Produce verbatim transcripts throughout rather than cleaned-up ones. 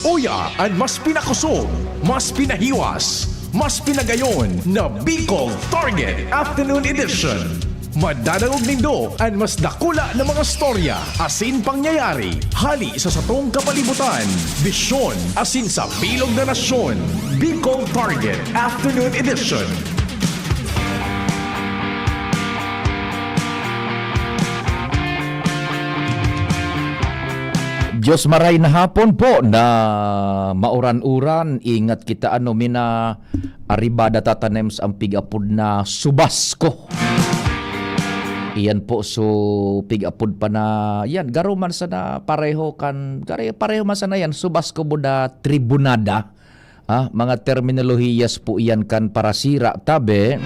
Uya an mas pinakosog, mas pinahiwas, mas pinagayon na Bicol Target Afternoon Edition. Madadangog nindo an mas dakula na mga storya asin pangyayari hali sa satong kapalibutan, bisyon asin sa bilog na nasyon. Bicol Target Afternoon Edition. Diyos maray na hapon po na mauran-uran. Ingat kita, ano, mina aribada tatanems ang pig-apod na subasko. Iyan po, so pig-apod pa na yan. Garo man sana pareho kan, garo, pareho man sana yan. Subasko boda tribunada. Ah, mga terminolohiyas po iyan kan parasira, tabi,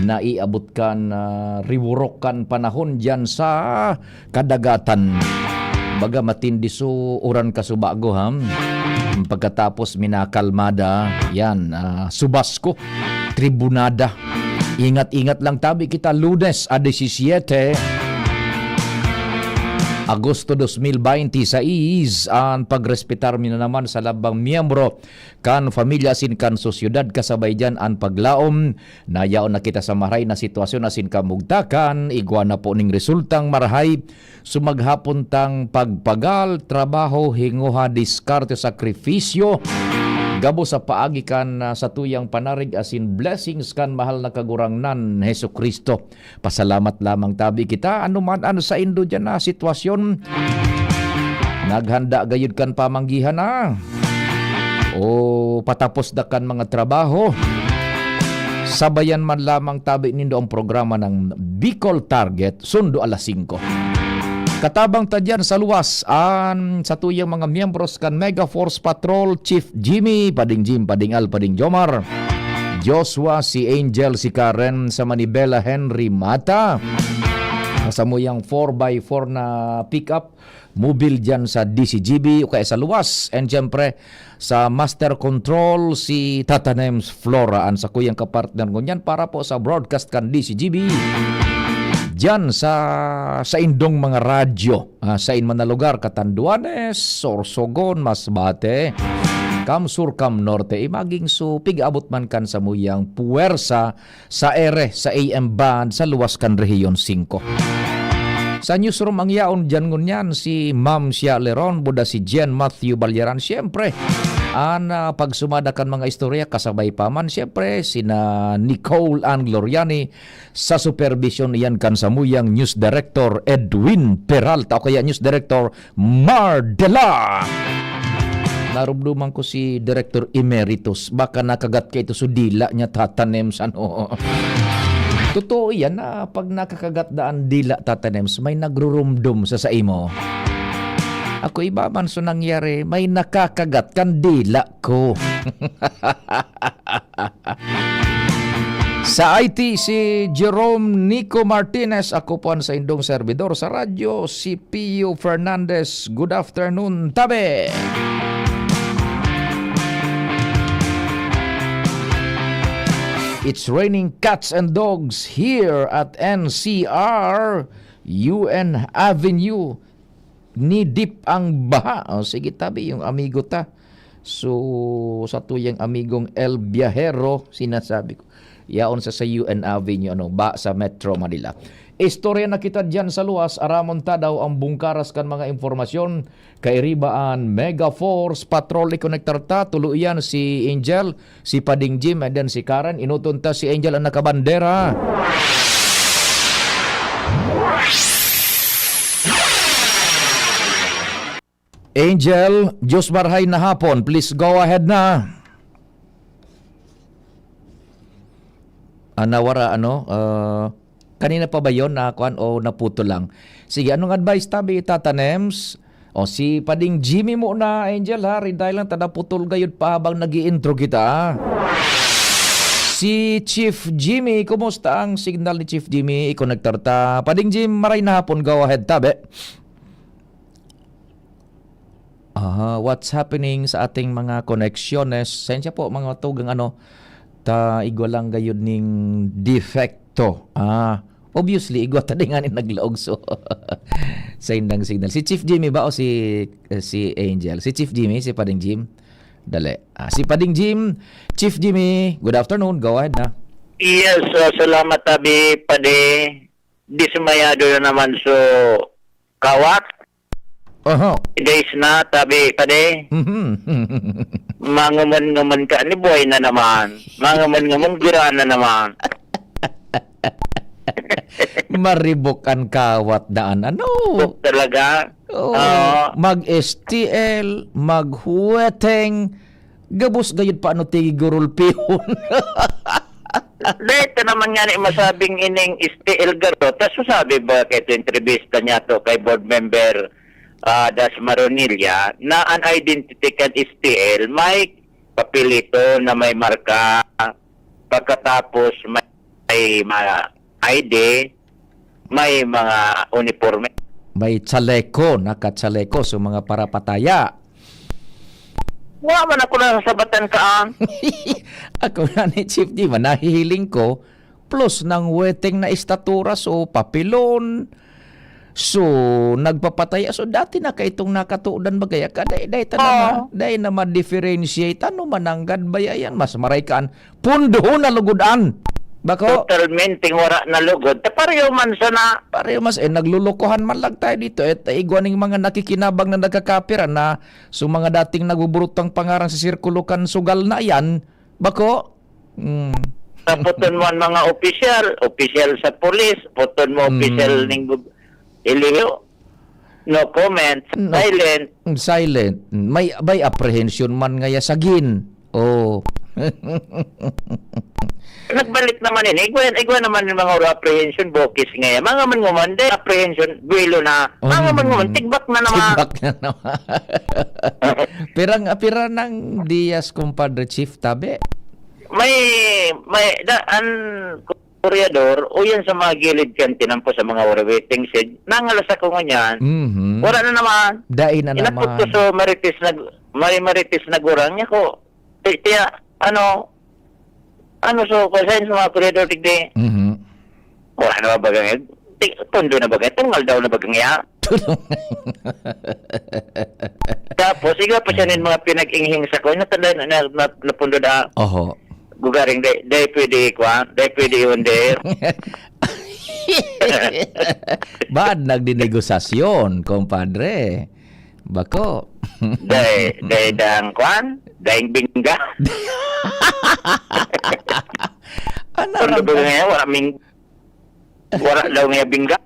naiabot kan, ah, riwurok kan panahon diyan sa kadagatan. Baga matindi so uran kasubago, ha? Pagkatapos minakalmada, yan, ah, subasko, tribunada. Ingat-ingat lang tabi kita, Lunes a disisiyete, Agosto dos mil baynte sais, an pagrespetar mi na naman sa labang miyembro kan pamilya asin kan sosyedad, kasabay diyan an paglaom na yaon na kita sa marahay na sitwasyon asin kamugtakan, igwa na po ning resultang marahay. So maghapon tang pagpagal, trabaho, hingoha, diskarte, sakripisyo, gabos sa paagi kan, ah, satuyang panarig asin blessings kan mahal na Kagurangnan Jesu-Cristo. Pasalamat lamang tabi kita, ano man an saindo diyan na sitwasyon. Naghanda gayud kan pamanggihan na o patapos da kan mga trabaho. Sabayan man lamang tabi nindo ang programa ng Bicol Target, sundo alas singko. Katabang ta diyan sa luwas, an satuyang mga miyembros kan Mega Force Patrol, Chief Jimmy, Pading Jim, Pading Al, Pading Jomar, Joshua, si Angel, si Karen, sa Manibela, Henry Mata. Sa samuyang four by four na pickup, mobil diyan sa D C G B o kaya sa luwas. And siyempre, sa Master Control, si Tata Nems Flora, an sakuyang kapartner ngunyan para po sa broadcast kan D C G B. Diyan sa, sa indong mga radyo, ah, sa inman na lugar, Catanduanes, Sorsogon, Masbate, Cam Sur, Cam Norte, imaging so, pig-abot man kan samuyang puwersa sa ere, sa A M band, sa luwas kan Rehiyon singko. Sa newsroom ang yaon diyan ngunyan, si Ma'am Shia Leron, buda si Jen Matthew Balyaran. Siyempre, an, ah, pagsumada kan mga istorya, kasabay pa man, siyempre, sina Nicole Ann Gloriani, sa supervision iyan kan samuyang News Director Edwin Peralta, o kaya News Director Mardela. Narumduman ko si Director Emeritus, baka nakagat ka ito so dila niya, Tata Nems, ano? Totoo yan na pag nakakagat daan dila, Tata Nems, may nagrurumdom sa saimo. Ako iba man so nangyari, may nakakagat kan dila ko. Sa I T, si Jerome Nico Martinez, ako po ang saindong servidor sa radyo, si Pio Fernandez. Good afternoon, tabi! It's raining cats and dogs here at N C R, U N Avenue. Knee-deep ang baha. O, sige, tabi, yung amigo ta. So, sa tuyang amigong El Viajero, sinasabi ko, yaon sa, sa U N Avenue, ano, ba, sa Metro Manila. Istorya na kita diyan sa luwas, aramon ta daw ang bungkaras kan mga impormasyon. Kairiba an Mega Force Patrol, ikonektar ta, tulo iyan, si Angel, si Pading Jim, and then si Karen. Enoton ta, si Angel ang nakabandera. Angel, Diyos marhay na hapon. Please go ahead na. Ah, nawara, ano? Ah, kanina pa ba yon na kuan o naputol lang? Sige, anong advice tabi, Tata Nems? O, si Pading Jimmy muna, Angel, ha? Riday lang, ta naputol gayud pa habang nag-i-intro kita, ha? Si Chief Jimmy, kumusta ang signal ni Chief Jimmy? Ikonektar ta. Pading Jim, maray na hapon. Go ahead, tabi. Ah, what's happening sa ating mga koneksyones? Sensya po, mga tugang, ano, ta igwa lang gayud ning defekto. Ah, Obviously, igwa ta di ngani naglaog, so, sa indang signal. Si Chief Jimmy ba o si, si Angel? Si Chief Jimmy, si Pading Jim? Dali. Ah, si Pading Jim, Chief Jimmy, good afternoon. Go ahead na. Yes, ah, salamat, Abi, Padi. Dismayado na naman so kawat. Oho. Days na, tabi, Padi. Mhm. Manguman-nguman ka, ni buhay na naman. Manguman-nguman, gira na naman. Maribok an kawat daan, ano? Buk talaga. Oo. Oo. Mag-S T L, maghuweteng, gabos gayud pa ano, tigurulpihon. Dahil ito naman nga ni masabing ining S T L garo, tas sabi ba kay ito entrevista niya to kay board member, ah, Das Maronilla, na an identity kan S T L may papel ito na may marka, pagkatapos may, may mga I D, may mga uniporme. May chaleco, naka-chaleco, so mga parapataya. Wa man ako nasasabatan ka, ah. Ako nga ni Chief Jim, nahihiling ko, plus ng weteng na estatura, so papilon, so nagpapataya. So dati na kaitong nakatuodan bagaya ka, dai, dai ta na Oo. ma-, dai na ma-differentiate. Ano mananggad ba yan? Mas maray ka an pundo na lugodan. Bako? Totalmente wara na lugod. Ta pareho man sana. Pareho mas, eh, naglulukuhan man lang tayo dito. Eh, ta igwa ning mga nakikinabang na nagkakapira na so mga dating nagbuburutang pangaran sa sirkulo kan sugal na yan. Bako? Mm. Taputon mo ang mga opisyal, opisyal sa pulis, puton mo opisyal Mm. ning gub-, iliyo. No comment. No. Silent. Silent. May, may apprehension man ngaya sagin. Oh. Nagbalik naman ini. Igwa, igwa naman yung mga oro apprehension, bokis ngaya. Mga man nguman, di apprehension, buwelo na. Mga man Mm. nguman, tigbak na naman. Tigbak na naman. Pirang, pira ng diyas, compadre Chief, tabi? May, may, da, an, Koreador, o yan sa mga gilid kan tinampo sa mga waiting shed, nangalas ako ngunyan. Mhm. Wala na naman. Dai na Inapot naman. ko so Marites nag-, Mari Marites nagurang niya ko. Ti-, tiya, ano, ano so, kung saan sa mga koreador, tigdi? Mhm. Wala na ba bagang, ti-, pundo na bagang, tungal daw na bagang ya. Tapos, iga pa siya nin mga pinag-inghing sa ko, natanda na, na, na, napundo na. Oho. Gugaring, day, day pwede, kwan, day pwede yun, day. Baad nagdinegosasyon, compadre. Bako. Day, day dang, kwan, dayng bingga. Ano Ano lang ba ka? Ngayon? Wala ming-, wala daw nga bingga.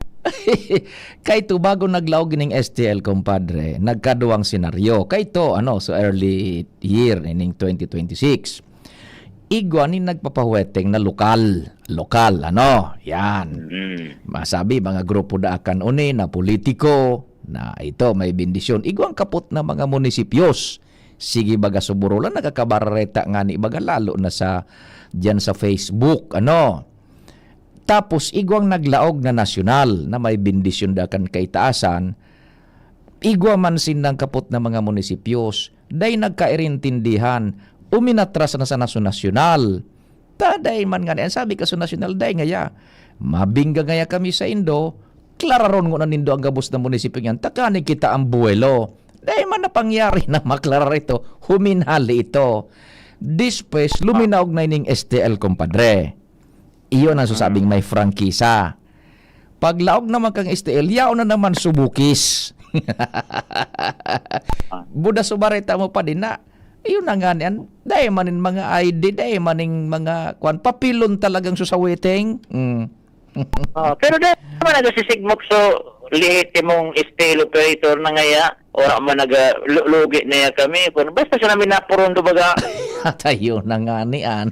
Kay to, bago naglaog ining S T L, compadre, nagkaduwang senaryo. Kay to, ano, so early year, ining twenty twenty-six. Igwa ni nagpapahuweteng na lokal. Lokal, ano? Yan. Mm. Masabi, mga grupo daakan uni na politiko, na ito, may bendisyon. Igwang kapot na mga munisipyos. Sige, baga, suburulan, nakakabarareta nga ni, baga, lalo na sa, diyan sa Facebook, ano? Tapos, igwang naglaog na nasyonal na may bendisyon daakan kaitaasan, igwa man sindang kapot na mga munisipyos, dai nagkairintindihan, uminatras na sa naso-, nasyonal. Ta, dai man ngani, an sabi ka sa nasyonal, dai ngaya. Mabingga ngaya kami saindo, klararon ngona nindo an gabos na munisipyo niyan, ta kaning kita an buwelo. Dai man napangyari na maklarar ito, huminhali ito. Despues, luminaog na ining S T L, compadre. Iyon ang sasabing may prangkisa. Paglaog naman kang S T L, yaon na naman subukis. Buda subareta mo pa din na. Iyon na nga niyan. Dai man in mga I D, dai man in mga, kwan, papilon talagang susawiting. Mm. Ah, pero dai naman nagasisigmok so lehitimong S T L operator na ngaya. Wala man naga-, lu-, lugi na ya kami. Kun basta siya namin napurundo baga. Atayo na nga niyan.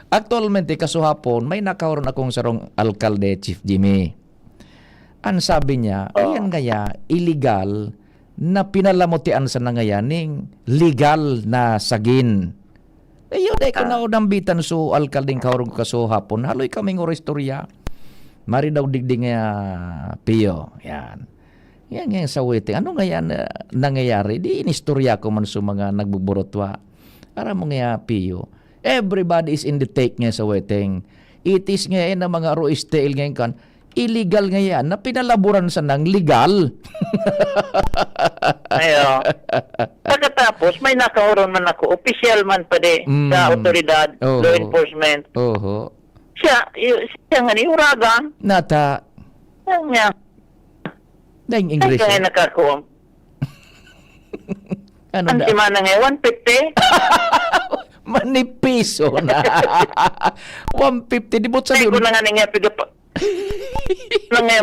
Aktualmente, kasuhapon, may nakaoron akong sarong alkalde, Chief Jimmy. An sabi niya, Oh. ayan ngaya, illegal na pinalamutian sa nangayaning legal na sagin. Iyo, dai ko Ah. naunambitan so alkaldeng kaoron ko kasuhapon. Haloy kaming oro istorya. Mari daw digdi nga, Pio. Yan. Yan, yan sa waiting. Ano nga yan, ah, nangyayari? Di inistorya ko man sa mga nagbuburutwa. Aram mo nga, Pio. Everybody is in the take nga sa waiting. Itis ngayon na mga aro S T L ngayon kan, illegal ngayon na pinalaboran sa nang legal. Ayo. Pagkatapos, may nakahuron man ako, opisyal man pa di, Mm. sa otoridad, Oo. law enforcement. Oho. Siya, y- siya nga ni Uragan. Nata. Yan niya. Daing Ay, Ingreso. kaya nakakuha. Ano Ang na? simana nga, one fifty. Manipiso na. One fifty. Di ba Ay, sabi ko na nga niya, pido pa. Na nga,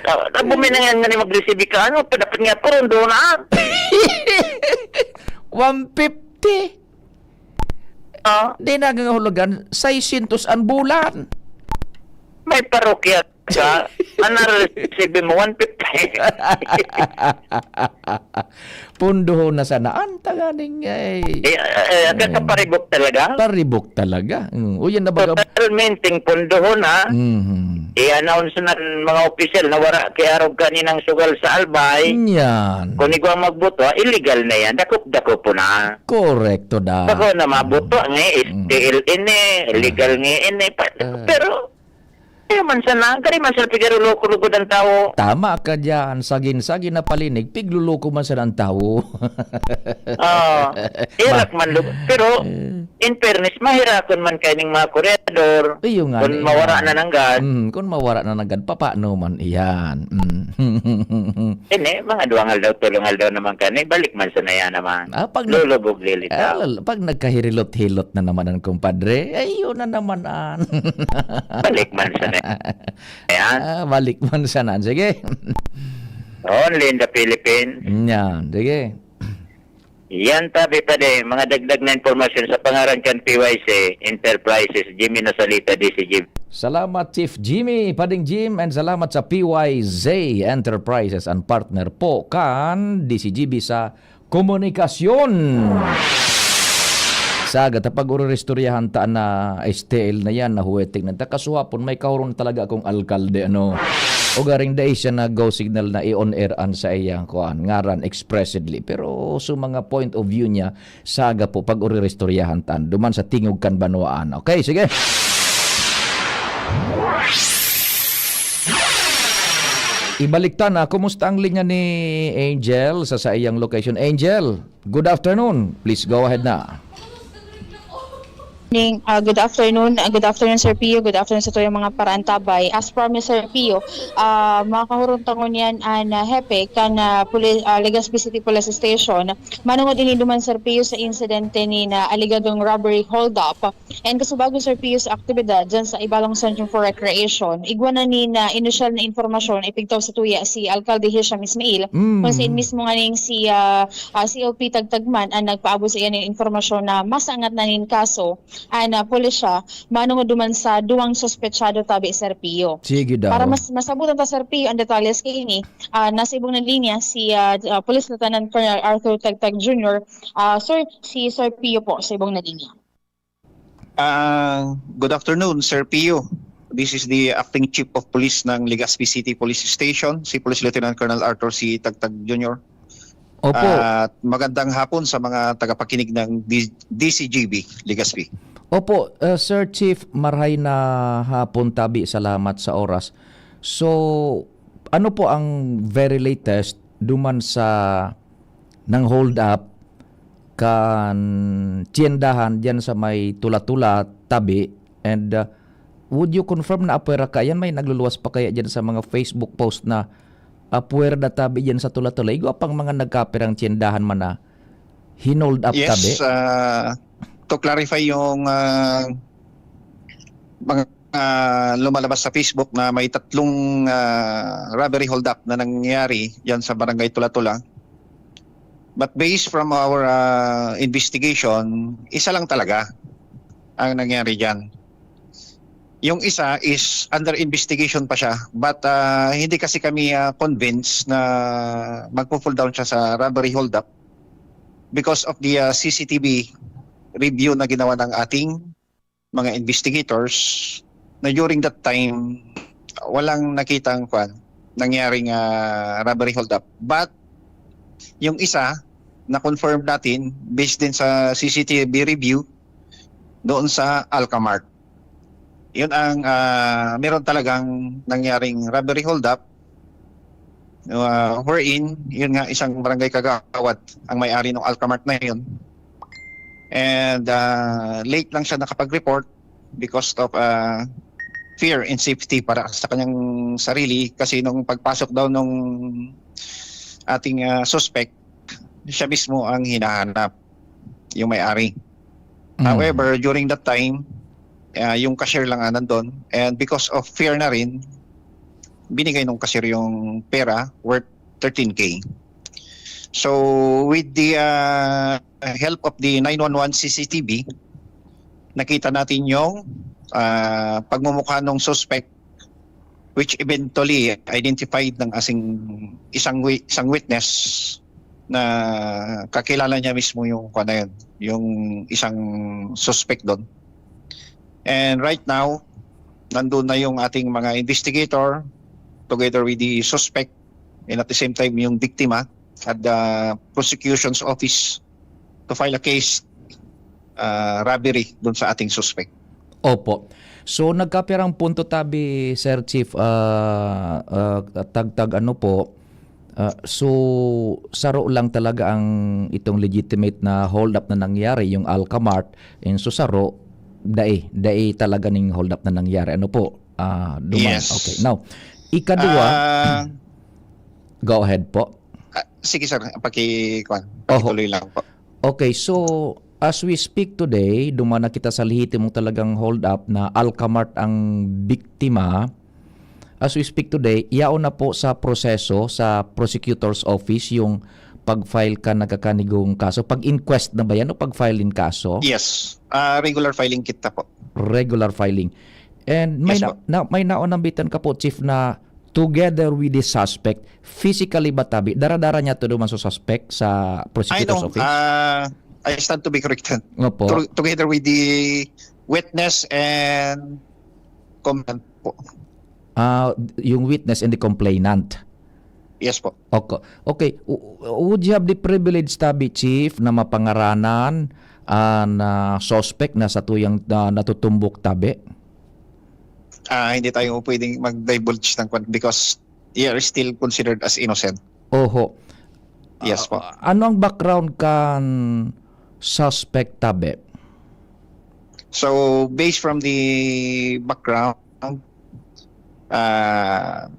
ah, bumi na nga nga ni mag-receive ka, ano, pa dapat nga, pero doon na. One fifty. Ah, Di na nga hulugan, seiscientos ang bulan. may parokya ka, ano, receive mo, one fifty. Pundohon na sana. Ang taganing ay. Eh, eh, eh, paribok talaga. Paribok talaga. Mm. O yan na baga. Totalmente pundohon, ha? Mhm. I-announce ng mga opisyal na wala kiarog kaninang sugal sa Albay. Yan. Kung igwa magboto, ha, illegal na yan. Dakop-dakop po na. Korekto da. Bako na maboto nga eh, S T L N eh, illegal nga eh. Pa, Ah. Pero, kaya man sana, kaya man sana pigaruloko-lugod ang tao. Tama ka dyan. Sagin-sagin na palinig, pigluloko man sana ang tao. Oo. Hirak man lugod. Pero, in fairness, mahirakon man kayo ng mga koredor. Iyo nga Kung na mawara iyan. na nanggad. Mm, kung mawara na nanggad, papaano man iyan? Mm. Hindi, mga duwang aldaw, tulong aldaw naman ka na, balik man sa naya naman. Ah, pag nag- Lulubog lilit Ah, daw. lal- pag nagkahilot-hilot na naman ang kumpadre, ay yun na naman an. Balik man sa naya. Ayan. Ah, balik man sana. Sige. Only in the Philippines. Yan, sige. Yan tabi pa de, mga dagdag na impormasyon sa pangaran kan P Y Z Enterprises, Jimmy Nasalita, D C G B. Salamat, Chief Jimmy, Pading Jim, and salamat sa P Y Z Enterprises and partner po kan D C G B sa komunikasyon. Saga ta pag-ururistoryahan ta na S T L na yan, nahuwetik na ta. Kasuhapon, may kahuron talaga akong alkalde, ano. O garing dai siya na go signal na i-on air an sa iyang kuan, ngaran expressly. Pero sa mga point of view niya, saga po pag-ururistoryahan ta duman sa tingog kan banwaan. Okay, sige. Ibalik ta na, kumusta ang linya ni Angel sa saiyang location? Angel, good afternoon. Please go ahead na. Ning, ah, good afternoon. Ah, good afternoon, Sir Pio. Good afternoon sa tuyang mga paraantabay. As promised, Sir Pio, ah, makahurong tangon yan an, ah, hepe kan, ah, puli-, ah, Legazpi City Police Station. Manungod ini duman, Sir Pio, sa insidente ni na aligadong robbery holdup. And kasubago, Sir Pio, sa aktibidad dyan sa Ibalong Center for Recreation, igwa na ni na inosyal na impormasyon ipigtaw sa tuya si Alkalde Hisham Ismail, Mm. kung saan mismo nga ning si, ah, ah, C O P Tagtagman ang nagpaabot sa iyan ng impormasyon na masangat na nin kaso an, ah, pulisya manungod duman sa duwang suspetsado tabi, Sir Pio. Sige daw. Para mas masabutan ta, Sir Pio, ang detalyes kaini, ah, nasa ibong na linya si, ah, ah, Police Lieutenant Colonel Arthur Tagtag Junior. Ah, sir, si Sir Pio po sa ibong na linya. Ah, good afternoon, Sir Pio. This is the acting chief of police ng Legazpi City Police Station, si Police Lieutenant Colonel Arthur C. Tagtag Junior. Opo. At magandang hapon sa mga tagapakinig ng D- D C G B Legazpi. Opo, uh, Sir Chief, marhay na hapon tabi. Salamat sa oras. So, ano po ang very latest duman sa nang hold up kan tiyendahan diyan sa may Tula-Tula tabi? And, uh, would you confirm na apwera ka yan? May nagluluwas pa kaya diyan sa mga Facebook post na apwera na tabi diyan sa Tula-Tula? Igwa pang mga nagkapirang tiyendahan man na hinold up tabi? Yes, ah, to clarify yung ah, mga ah, lumalabas sa Facebook na may tatlong ah, robbery holdup na nangyari diyan sa Barangay Tula-Tula. But based from our ah, investigation, isa lang talaga ang nangyari diyan. Yung isa is under investigation pa siya, but ah, hindi kasi kami ah, convinced na magpo-fall down siya sa robbery holdup because of the ah, C C T V review na ginawa ng ating mga investigators na during that time walang nakitang kwan, nangyaring ah, robbery holdup. But yung isa, na-confirm natin based din sa C C T V review doon sa Alcamart. Yun ang, ah, meron talagang nangyaring robbery holdup, ah, wherein, yun nga, isang barangay kagawad ang may-ari ng Alfamart na yun. And, ah, late lang siya nakapag-report because of, ah, fear and safety para sa kanyang sarili. Kasi nung pagpasok daw nung ating, ah, suspect, siya mismo ang hinahanap, yung may-ari. Mm. However, during that time, ah, yung cashier lang ang nandun. And because of fear na rin, binigay nung cashier yung pera worth thirteen K. So, with the, ah, help of the nine one one C C T V, nakita natin yung, ah, pagmumukha ng suspect, which eventually identified ng asing isang wi-, isang witness na kakilala niya mismo yung, kuwan na yun, yung isang suspect doon. And right now, nandun na yung ating mga investigator together with the suspect and at the same time yung biktima at the prosecution's office to file a case, ah, robbery dun sa ating suspect. Opo. So, nagkapirang punto tabi, Sir Chief, ah, ah, tagtag ano po, ah, so, saro lang talaga ang itong legitimate na hold up na nangyari, yung Alfamart, and so saro, dai, dai talaga ning hold up na nangyari. Ano po? Ah, duman. Yes. Okay. Now, ikadua, Ah, go ahead po. Ah, sige, sir, paki-, kwan, Oho. pakituloy lang po. Okay, so as we speak today, duman na kita sa lehitimong talagang hold up na Alfamart ang biktima. As we speak today, yaon na po sa proseso sa prosecutor's office yung pag-file kan nagkakanigong kaso. Pag-inquest na ba yan o pag-file nin kaso? Yes. Ah, regular filing kita po. Regular filing. And may Yes na, po. na, may naonambitan ka po, Chief, na together with the suspect, physically ba tabi? Dara-dara niya to duman sa suspect sa Ay, prosecutor's no. office? Ah, I stand to be corrected. Opo. To-, together with the witness and complainant po. Ah, yung witness and the complainant. Yes po. Okay. Okay. W-, would you have the privilege, tabi, Chief, na mapangaranan an, ah, suspect na satuyang, ah, natutumbok tabi? Ah, hindi tayo pwedeng mag-divulge ng kwan because he is still considered as innocent. Oho. Yes po. Ah, ano ang background kan suspect tabi? So, based from the background, ah,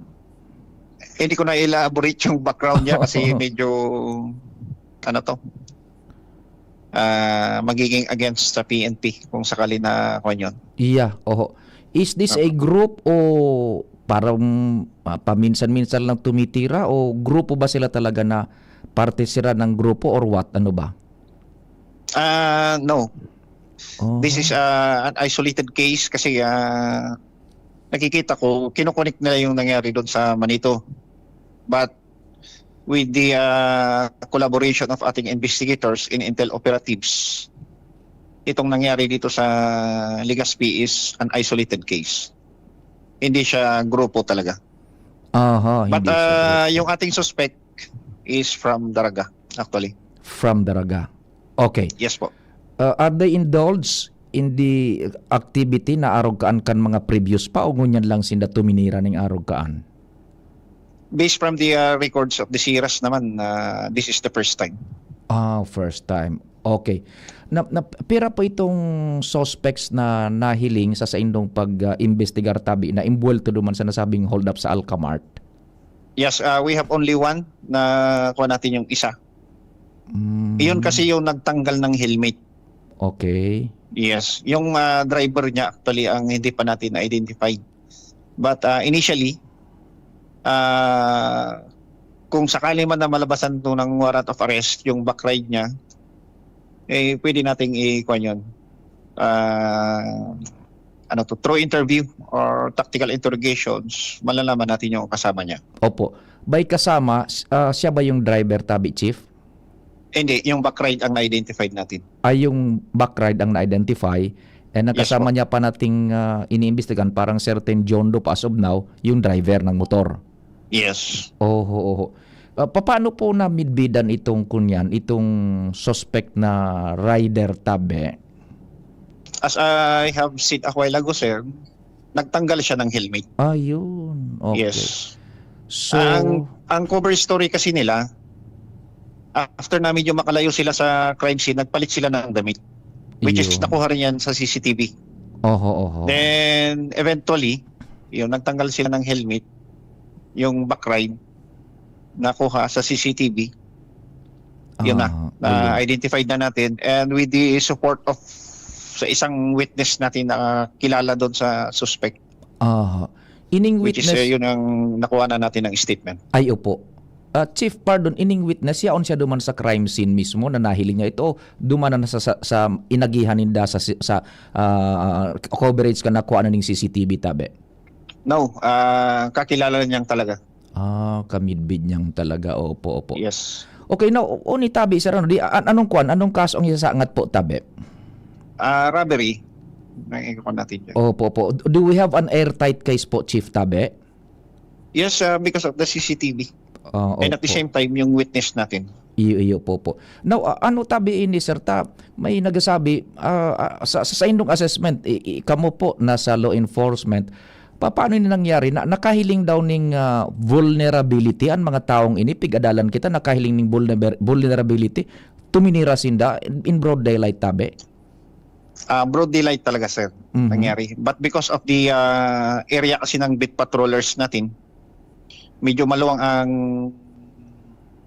hindi ko na elaborate yung background niya kasi medyo, ano to, ah, magiging against sa P N P kung sakali na kwan yun. Iya, oho. Is this a Opo. group o parang, ah, paminsan-minsan lang tumitira o grupo ba sila talaga na parte sila ng grupo or what? Ano ba? Ah, no. This is, Oho. ah, an isolated case kasi, ah, nakikita ko, kinokonek nila yung nangyari doon sa Manito. But with the, ah, collaboration of ating investigators in intel operatives, itong nangyari dito sa Legazpi is an isolated case. Hindi siya grupo talaga. Aha, But, hindi siya ah, grupo. yung ating suspect is from Daraga, actually. From Daraga. Okay. Yes po. Uh, are they indulged in the activity na arog kaan kan mga previous pa o ngunyan lang sinda tuminira ning arog kaan? Based from the, uh, records of the siras naman, uh, this is the first time. Ah, first time. Okay. Na, na, pira po itong suspects na nahiling sa saindong pag, ah, imbestigar tabi na imbwelto duman sa nasabing hold up sa Alfamart? Yes, uh, we have only one na kuha natin yung isa. Mm. Iyon kasi yung nagtanggal ng helmet. Okay. Yes, yung, ah, driver niya actually ang hindi pa natin na-identify. But, ah, initially, ah, kung sakali man na malabasan to ng warrant of arrest, yung back ride niya, eh, pwede nating i-, kuwan yun. Ah, ano to, through interview or tactical interrogations, malalaman natin yung kasama niya. Opo. By kasama, s-, ah, siya ba yung driver, tabi, Chief? Hindi, yung back ride ang na-identified natin. Ay, yung back ride ang na-identify. And ang Yes kasama po. niya pa nating, ah, iniimbestigahan, parang certain John Doe pa as of now, yung driver ng motor. Yes. Oho, oho. Ah, papaano po namidbidan itong kunyan, itong suspect na rider, tabi? As I have said a while ago, sir, nagtanggal siya ng helmet. Ayun. Okay. Yes. So, Ang ang cover story kasi nila, after na medyo makalayo sila sa crime scene, nagpalit sila ng damit. Which is Yun. Nakuha rin yan sa C C T V. Oho, oho. Then, eventually, yun, nagtanggal sila ng helmet, yung back ride, nakuha sa C C T V. Yun na, Ah, na ayun. Identified na natin. And with the support of sa isang witness natin na kilala doon sa suspect, Aha. Ining which is witness, uh, yun ang nakuha na natin ng statement. Ay, opo. Ah, Chief, pardon, ining witness, yaon siya duman sa crime scene mismo na nahiling niya ito, o duman na sa, sa, sa inagihan ninda sa, si- sa ah, coverage ka nakuha na ning C C T V, tabi? No, ah, kakilala niyang talaga. Ah, kamidbid niyang talaga. Opo, opo. Yes. Okay, now, o ni tabi, sir, ano, di, an- anong kwan? Anong kaso ang isasangat po, tabi? Ah, robbery. Nakikita natin dyan. Opo, opo. Do we have an airtight case po, Chief, tabi? Yes, ah, because of the C C T V. Ah, And at the opo. Same time, yung witness natin. Iyo, iyo po po. Now, a- ano tabi ini, sir, ta may nagsasabi, ah, ah, sa, sa, sa indong assessment, i, i, kamo po na sa law enforcement, pa, paano ini nangyari? Na, nakahiling daw ning ah, vulnerability ang mga taong ini, pig-adalan kita, nakahiling ning vulner- vulnerability, tuminira sinda in, in broad daylight, tabi? Ah, broad daylight talaga, sir, Mhm. nangyari. But because of the ah, area kasi ng beat patrollers natin, medyo maluwang ang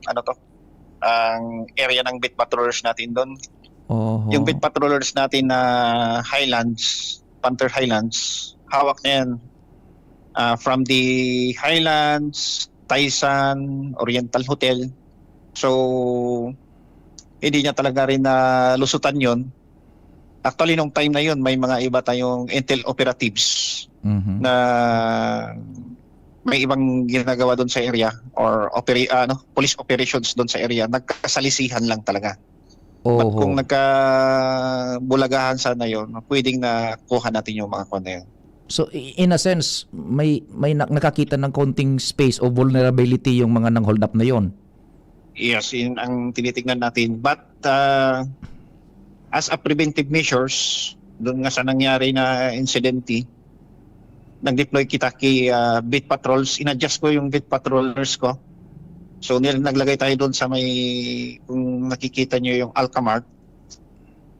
ano to, ang area ng beat patrollers natin doon. Oho. Yung beat patrollers natin na Highlands, Panther Highlands, hawak na yan ah, from the Highlands, Taisan, Oriental Hotel. So, hindi niya talaga rin nalusutan yon. Actually, nung time na yon, may mga iba tayong intel operatives Mhm. Na may ibang ginagawa doon sa area or opera, ano, police operations doon sa area. Nagkasalisihan lang talaga. But Oho. Kung nagkabulagahan sana yon, pwedeng nakuha natin yung mga kwan na yun. So, i- in a sense, may may na- nakakita ng konting space o vulnerability yung mga nang-hold up na yon. Yes, yun ang tinitingnan natin. But uh, as a preventive measures, doon nga sa nangyari na insidente, nag-deploy kita kay uh, beat patrols. In-adjust ko yung beat patrollers ko. So, nil- naglagay tayo doon sa may, kung nakikita nyo yung Alcamart,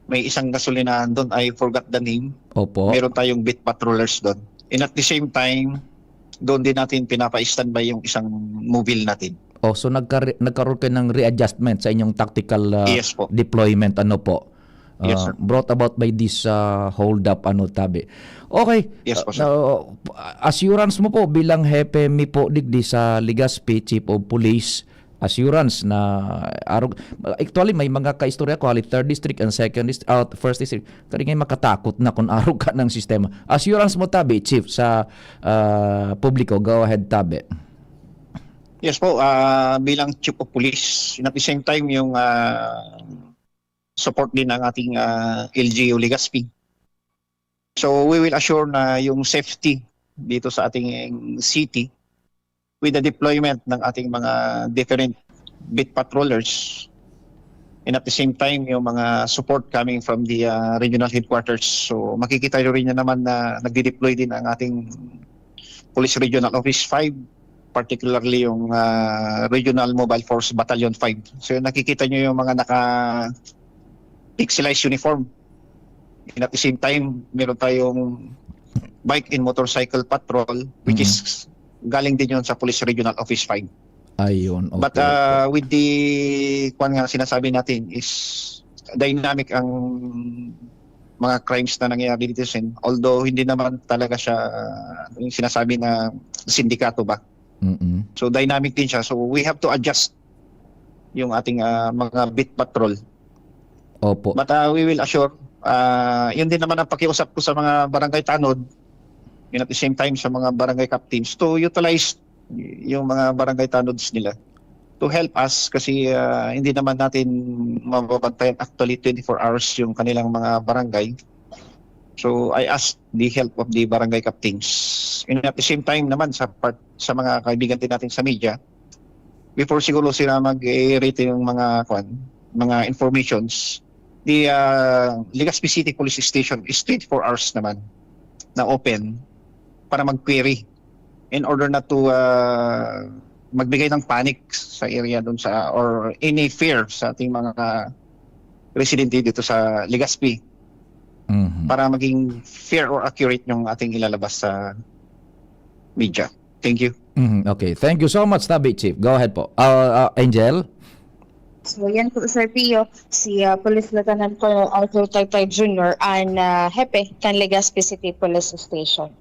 may isang gasolinahan doon, I forgot the name. Opo. Meron tayong beat patrollers doon. And at the same time, doon din natin pinapa-standby yung isang mobile natin. Oh, so nagka nagkaroon kayo ng readjustment sa inyong tactical ah, Yes po. Deployment, ano po? Yes, Ah, sir. Brought about by this ah, hold up, ano, tabi. Okay. Yes po, sir. Ah, assurance mo po bilang hepe mi po digdi sa Legazpi, Chief of Police, assurance na arog actually may mga kaistorya ko, hali third district and second district, out first district, kadi ngay makatakot na kung arog ka ng sistema. Assurance mo, tabi, Chief, sa ah, publiko. Go ahead, tabi. Yes po, ah, bilang chief of police, and at the same time yung ah, support din ng ating ah, L G U Legazpi. So we will assure na yung safety dito sa ating city with the deployment ng ating mga different beat patrollers, and at the same time yung mga support coming from the ah, regional headquarters. So makikita nyo rin yan naman na nagdi-deploy din ang ating Police Regional Office five, particularly yung ah, Regional Mobile Force Battalion five. So nakikita nyo yung mga naka pixelized uniform. And at the same time, meron tayong bike and motorcycle patrol, which Mhm. is galing din yun sa Police Regional Office five. Ayun. But Okay. uh, with the kwan nga sinasabi natin is dynamic ang mga crimes na nangyayari dito, Sen. Although hindi naman talaga siya uh, yung sinasabi na sindikato ba. Mm-mm. So dynamic din siya. So we have to adjust yung ating uh, mga beat patrol. Opo. But uh, we will assure, uh, yun din naman ang pakiusap ko sa mga barangay tanod, and at the same time sa mga barangay captains to utilize yung mga barangay tanods nila to help us kasi uh, hindi naman natin mababantayan actually twenty-four hours yung kanilang mga barangay. So I ask the help of the barangay captains. And at the same time naman sa part sa mga kaibigan din natin sa media, before siguro sila mag-i-rate yung mga kwan, mga informations, the uh, Legazpi City Police Station is twenty-four hours naman na open. para mag-query in order not to, ah, magbigay ng panic sa area dun sa, or any fear sa ating mga residente dito sa Legazpi, Mhm. para maging fair or accurate yung ating ilalabas sa media. Thank you. Mhm. Okay. Thank you so much, Tabi Chief. Go ahead po. Ah, ah, Angel? So, yan po, Sir Pio, si ah, Police Lieutenant Colonel Arthur Taytay Junior, ang ah, hepe kan Legazpi City Police Station.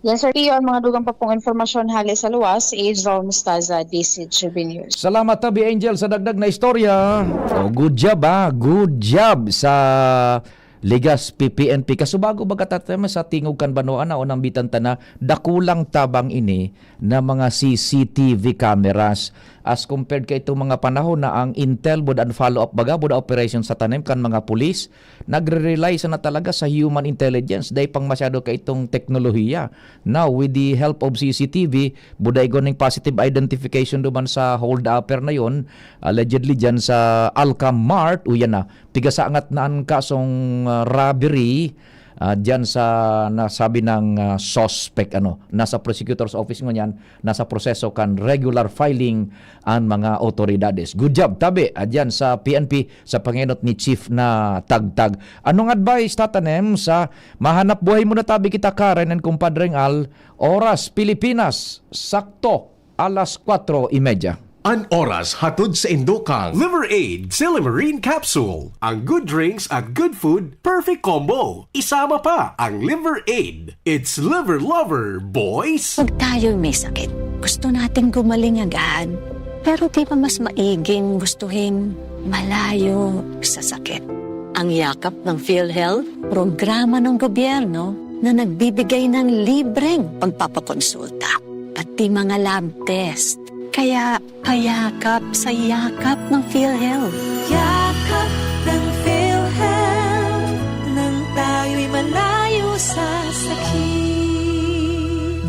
Yan, Sir Pio, ang mga dugang pa pong impormasyon hali sa luwas, si Angel Mostaza, D C G B News. Salamat, Tabi Angel, sa dagdag na istorya. Oh, good job, ah. Good job sa Legazpi P N P. Kasubago baga tattama sa tingog kan banwaan na unang bitan ta na dakulang tabang ini na mga C C T V cameras. As compared ka itong mga panahon na ang intel, bud an follow-up baga, bud an operation sa tanem kan mga pulis, nagre-rely sana talaga sa human intelligence, dai pang masyado ka itong teknolohiya. Now, with the help of C C T V, buday ko ning positive identification duman sa hold-upper na yon, allegedly dyan sa Alcamart, o yan na, pigasangat na an kasong ah, robbery ah, dyan sa nasabi ng ah, suspect. Ano, nasa prosecutor's office ngunyan, nasa proseso kan regular filing an mga otoridades. Good job, tabi, ah, dyan sa P N P, sa pangenot ni Chief na Tagtag. Anong advice, Tatanem, sa mahanap buhay muna tabi kita, Karen and Kumpadreng Al, oras Pilipinas, sakto, alas kwatro y media. An oras hatod sa indo kan Liver Aid Silymarin Capsule, ang good drinks at good food, perfect combo. Isama pa ang Liver Aid. It's Liver Lover, boys! Pag tayo'y may sakit, gusto nating gumaling agad. Pero di ba mas maiging gustuhin malayo sa sakit? Ang Yakap ng PhilHealth, programa ng gobyerno na nagbibigay ng libreng pagpapakonsulta, pati mga lab test. Kaya payakap sa yakap ng PhilHealth. Yakap ng PhilHealth, nang tayo'y malayo sa sakit.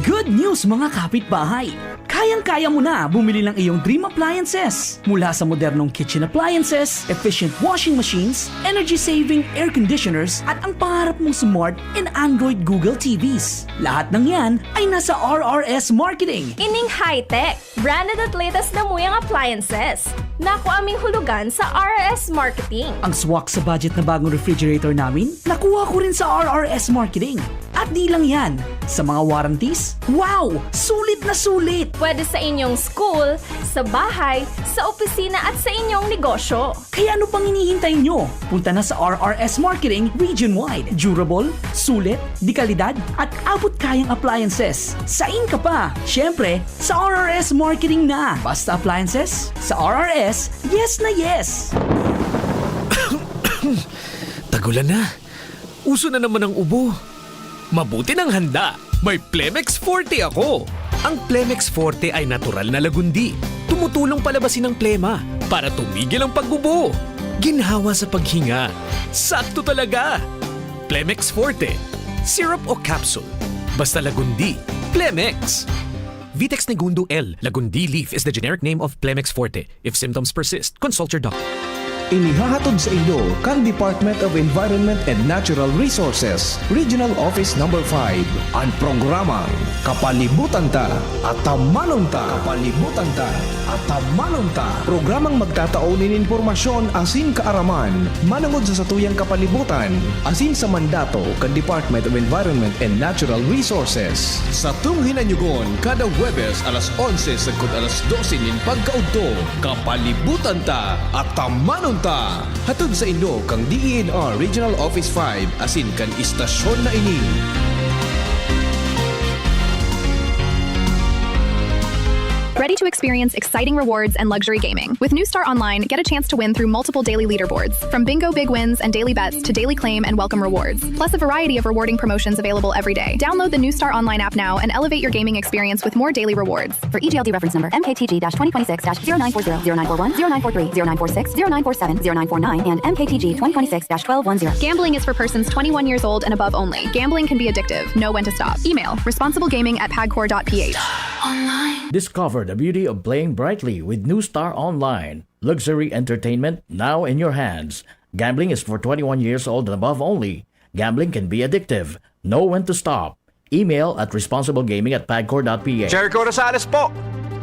Good news, mga kapitbahay! Kayang-kaya mo na bumili ng iyong dream appliances. Mula sa modernong kitchen appliances, efficient washing machines, energy-saving air conditioners, at ang pangarap mong smart and Android Google T Vs. Lahat ng yan ay nasa R R S Marketing. Ining high-tech, branded at latest na muyang appliances. Naku aming hulugan sa R R S Marketing. Ang swak sa budget na bagong refrigerator namin, nakuha ko rin sa R R S Marketing. At di lang yan, sa mga warranties, wow! Sulit na sulit! Pwede sa inyong school, sa bahay, sa opisina at sa inyong negosyo. Kaya ano pang hinihintay nyo? Punta na sa R R S Marketing region-wide. Durable, sulit, de kalidad, at abot-kayang appliances. Sain ka pa? Siyempre, sa R R S Marketing na. Basta appliances, sa R R S, yes na yes! Tagulan na. Uso na naman ang ubo. Mabuti nang handa. May Plemex Forte ako. Ang Plemex Forte ay natural na lagundi. Tumutulong palabasin ang plema para tumigil ang pag-ubo. Ginhawa sa paghinga. Sakto talaga. Plemex Forte. Syrup o capsule. Basta lagundi. Plemex. Vitex Negundo L. Lagundi leaf is the generic name of Plemex Forte. If symptoms persist, consult your doctor. Inihahatod sa indo kan Department of Environment and Natural Resources, Regional Office Number five, an programang Kapalibutan Ta, Atamanon Ta. Kapalibutan Ta, Atamanon Ta. Programang magtatao nin impormasyon asin kaaraman manongod sa satuyang kapalibutan asin sa mandato kan Department of Environment and Natural Resources. Satong hinanyugon kada Huwebes alas onse sagkod alas dose nin pagkaudto. Kapalibutan Ta, Atamanon Ta. Hatod sa indo kan D E N R Regional Office five asin kan istasyon na ini. Ready to experience exciting rewards and luxury gaming? With New Star Online, get a chance to win through multiple daily leaderboards, from bingo big wins and daily bets to daily claim and welcome rewards, plus a variety of rewarding promotions available every day. Download the New Star Online app now and elevate your gaming experience with more daily rewards. For E G L D reference number, M K T G twenty twenty-six dash zero nine four zero, zero nine four one, zero nine four three, zero nine four six, zero nine four seven, zero nine four nine, and M K T G twenty twenty-six dash twelve one zero. Gambling is for persons twenty-one years old and above only. Gambling can be addictive. Know when to stop. Email responsiblegaming at pagcor dot P H. Discover the beauty of playing brightly with New Star Online. Luxury entertainment now in your hands. Gambling is for twenty-one years old and above only. Gambling can be addictive. Know when to stop. Email at responsiblegaming at pagcor dot p h. Jericho Rosales po!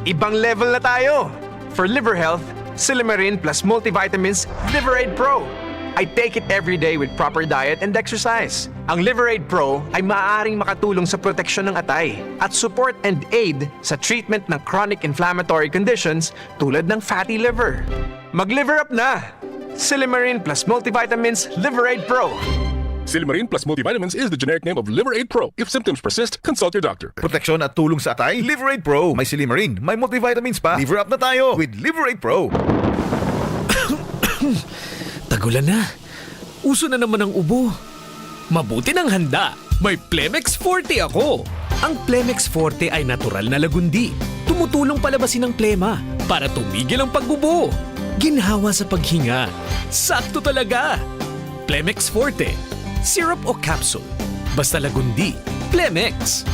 Ibang level na tayo! For liver health, Silimarin plus multivitamins Liver Aid Pro. I take it every day with proper diet and exercise. Ang Liver Aid Pro ay maaaring makatulong sa proteksyon ng atay at support and aid sa treatment ng chronic inflammatory conditions tulad ng fatty liver. Mag-liver up na! Silimarin plus multivitamins Liver Aid Pro. Silimarin plus multivitamins is the generic name of Liver Aid Pro. If symptoms persist, consult your doctor. Proteksyon at tulong sa atay, Liver Aid Pro. May silimarin, may multivitamins pa. Liver up na tayo with Liver Aid Pro. Tagulan na. Uso na naman ang ubo. Mabuti nang handa. May Plemex Forte ako. Ang Plemex Forte ay natural na lagundi. Tumutulong palabasin ang plema para tumigil ang pag-ubo. Ginhawa sa paghinga. Sakto talaga. Plemex Forte. Syrup o capsule. Basta lagundi. Plemex.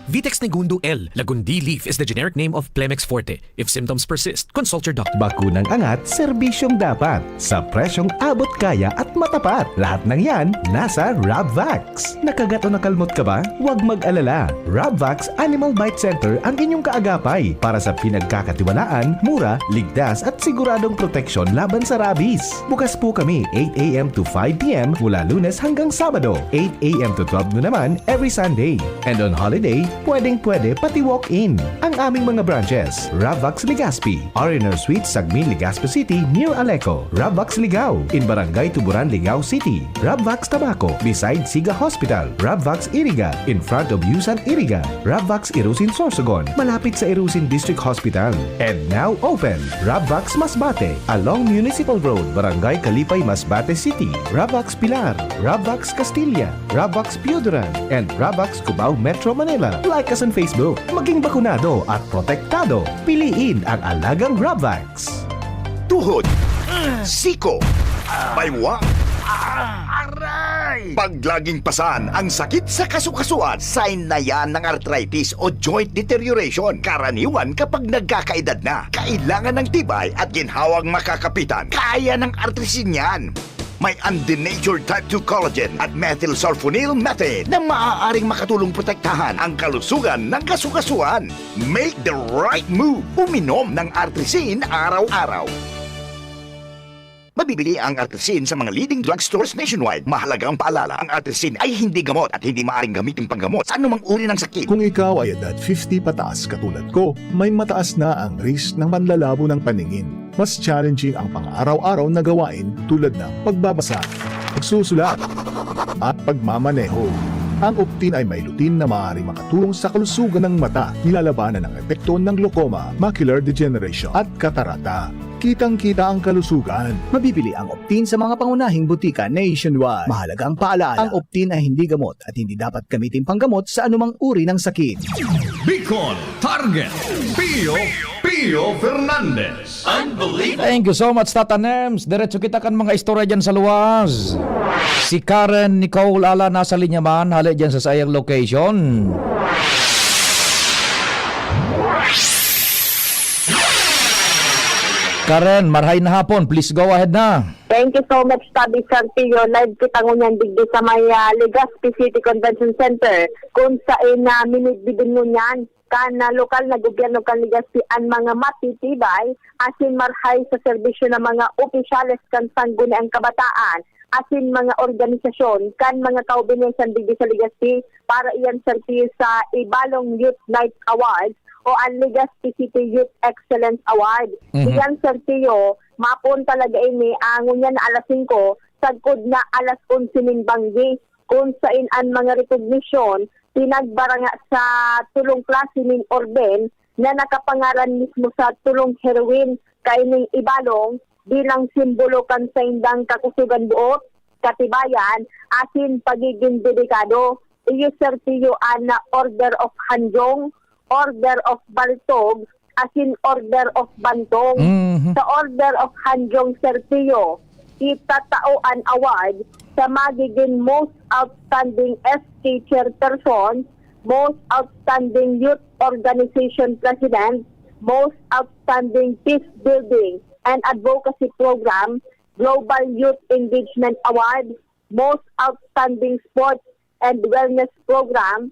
Vitex Negundo L. Lagundi leaf is the generic name of Plemex Forte. If symptoms persist, consult your doctor. Bakunang angat, serbisyong dapat. Sa presyong abot kaya at matapat. Lahat ng yan, nasa Rabvax. Nakagat o nakalmot ka ba? Huwag mag-alala. Rabvax Animal Bite Center ang inyong kaagapay para sa pinagkakatiwalaan, mura, ligtas at siguradong proteksyon laban sa rabies. Bukas po kami eight a m to five p m mula Lunes hanggang Sabado, eight a m to twelve noon naman every Sunday. And on holiday, pwedeng-pwede pati walk-in. Ang aming mga branches, Ravvax Legazpi, R and R Suite, Sagmin, Legazpi City, near Aleco, Ravvax Ligao, in Barangay Tuburan, Ligao City, Ravvax Tabaco, beside Siga Hospital, Ravvax Iriga, in front of Yusan Iriga, Ravvax Irusin Sorsogon, malapit sa Irusin District Hospital. And now open, Ravvax Masbate, along Municipal Road, Barangay Kalipay, Masbate City, Ravvax Pilar, Ravvax Castilla, Ravvax Pioduran, and Ravvax Cubao, Metro Manila. Like us on Facebook. Maging bakunado at protektado. Piliin ang alagang Ravvax. Tuhod, siko, baywa, aray! Pag laging pasan ang sakit sa kasukasuan, sign na yan ng arthritis o joint deterioration. Karaniwan kapag nagkakaedad na, kailangan ng tibay at ginhawang makakapitan. Kaya ng artrisin yan. May undenatured type two collagen at methylsulfonyl methane na maaaring makatulong protektahan ang kalusugan ng kasukasuan. Make the right move. Uminom ng Artrisin araw-araw. Mabibili ang Artrisin sa mga leading drugstores nationwide. Mahalagang paalala, ang Artrisin ay hindi gamot at hindi maaaring gamitin panggamot sa anumang uri ng sakit. Kung ikaw ay edad fifty pataas katulad ko, may mataas na ang risk ng panlalabo ng paningin. Mas challenging ang pang-araw-araw na gawain tulad ng pagbabasa, pagsusulat, at pagmamaneho. Ang Optin ay may lutein na maaaring makatulong sa kalusugan ng mata, nilalabanan ang epekto ng glaucoma, macular degeneration, at katarata. Kitang-kita ang kalusugan. Mabibili ang Optin sa mga pangunahing butika nationwide. Mahalagang paalala, ang Optin ay hindi gamot at hindi dapat gamitin panggamot sa anumang uri ng sakit. Bicol Target, Pio Pio Fernandez. Unbelievable. Thank you so much, Tata Nems. Diretso kita kan mga istorya dyan sa luwas. Si Karen Nicole Ala nasa linya man, hale dyan sa sayang location. Karen, marhay na hapon. Please go ahead na. Thank you so much, Tabi Sartillo. Live kita ngunyan digdi sa may, ah, Legazpi City Convention Center, kung saen na minidbidin ngunyan kan, ah, lokal na gobyerno kan Legazpi an mga matitibay asin marhay sa serbisyo na mga opisyales kan Sangguniang Kabataan asin mga organisasyon kan mga kaobinesan digdi sa Legazpi para iyan, Sartillo, sa Ibalong Youth Night Awards o ang Legazpi City Youth Excellence Award. Mhm. Iyan, Sartillo, mapoon talaga ini, ah, ngunyan na alas singko, sagkod na alas onse nin banggi, kun saen an mga rekognisyon pinagbaranga sa tolong klase nin orben na nakapangaran mismo sa tolong heroine kaining Ibalong bilang simbolo kan saindang kakusogan boot, katibayan, asin pagigin dedikado. Iyo, Sergio, an Order of Hanjong, Order of Baltog, asin Order of Bantong. Mhm. Sa Order of Hanjong, Sergio, itatao an award sa magigin Most Outstanding S K Chairperson, Most Outstanding Youth Organization President, Most Outstanding Peace Building and Advocacy Program, Global Youth Engagement Award, Most Outstanding Sports and Wellness Program,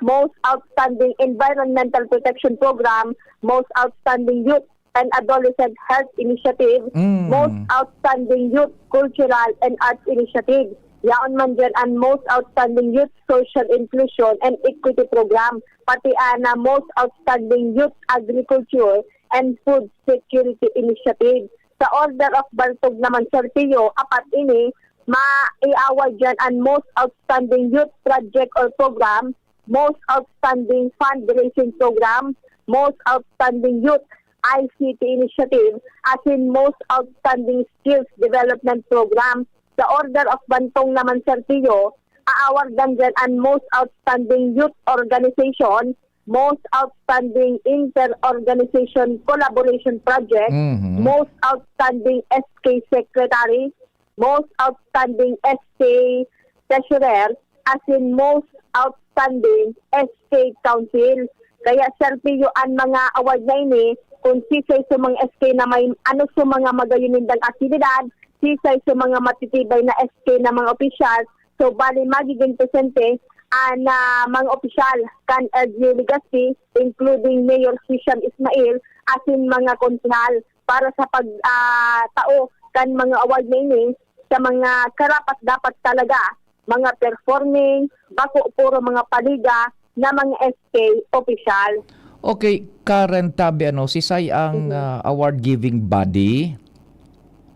Most Outstanding Environmental Protection Program, Most Outstanding Youth and Adolescent Health Initiative, Mm. Most Outstanding Youth Cultural and Arts Initiative. Yaon man dyan ang Most Outstanding Youth Social Inclusion and Equity Program, pati ana Most Outstanding Youth Agriculture and Food Security Initiative. Sa order of bantog naman, Sir Tio, apat ini, ma-award dyan ang Most Outstanding Youth Project or Program, Most Outstanding Fundraising Program, Most Outstanding Youth I C T Initiative, asin Most Outstanding Skills Development Program. Sa order of bantog naman, Sir Tio, aawardan dyan ang Most Outstanding Youth Organization, Most Outstanding Inter-Organization Collaboration Project, Mhm. Most Outstanding S K Secretary, Most Outstanding S K Treasurer, asin Most Outstanding S K Council. Kaya, Sir Pio, ang mga award na ini, kung sisay sa mga S K na may ano sa mga magayon nindang aktibidad, sisay sa mga matitibay na S K na mga opisyal, so bali magiging presente ang, ah, mga opisyal kan L G U Legazpi, including Mayor Hisham Ismail, asin mga konsehal para sa pag, ah, tao kan mga award na ini sa mga karapat-dapat talaga, mga performing, bako puro mga paliga na mga S K opisyal. Okay, Karen, tabi ano, sisay ang, Mhm. ah, award giving body?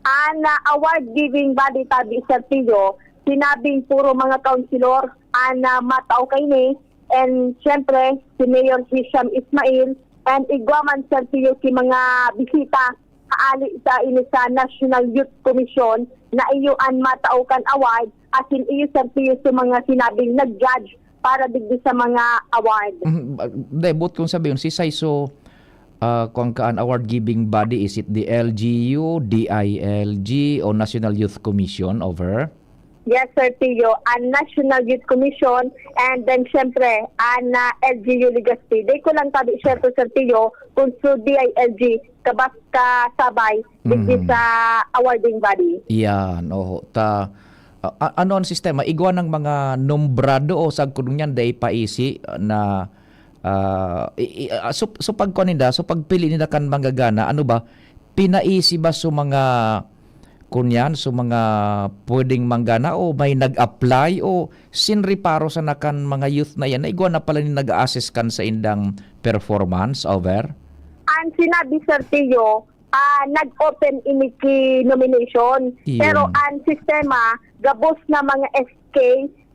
An, ah, award giving body tabi, Sir Pio, sinabing puro mga councilor an, ah, matao kaini, and siyempre, si Mayor Hisham Ismail, and igwa man, Sir Pio, ki mga bisita, haali sa ini sa National Youth Commission, na iyo an matao kan award, asin iyo, Sir Pio, sa mga sinabing nag-judge para digdi sa mga award. Mhm, ba-, dai, boot kong sabihon, sisay so, ah, kung kaan award giving body, is it the L G U, D I L G, o National Youth Commission over? Yes, Sir Pio, ang National Youth Commission, and then, syempre, ang, ah, L G U Legazpi. Di ko lang tabi, syempre, Sir Pio, kung so D I L G, kabas kasabay, digdi Mhm. sa awarding body. Yan, oho. Ta, a-, a-, ano ang sistema? Igwa ng mga nombrado o sagkod ngunyan, dai paisi na, ah, i-, i-, ah, so, so pagkuha ninda, so pagpili ninda kan manggagana, ano ba? Pinaisi ba so mga, kunyan, so mga pwedeng manggana o may nag-apply o sinriparo sana kan mga youth na yan na igwa na pala ni nag-a-assess kan saindang performance over? Ang sinabi, Sir Tio, ah, nag-open ini ki nomination. Iyon. Pero ang sistema, gabos na mga S K,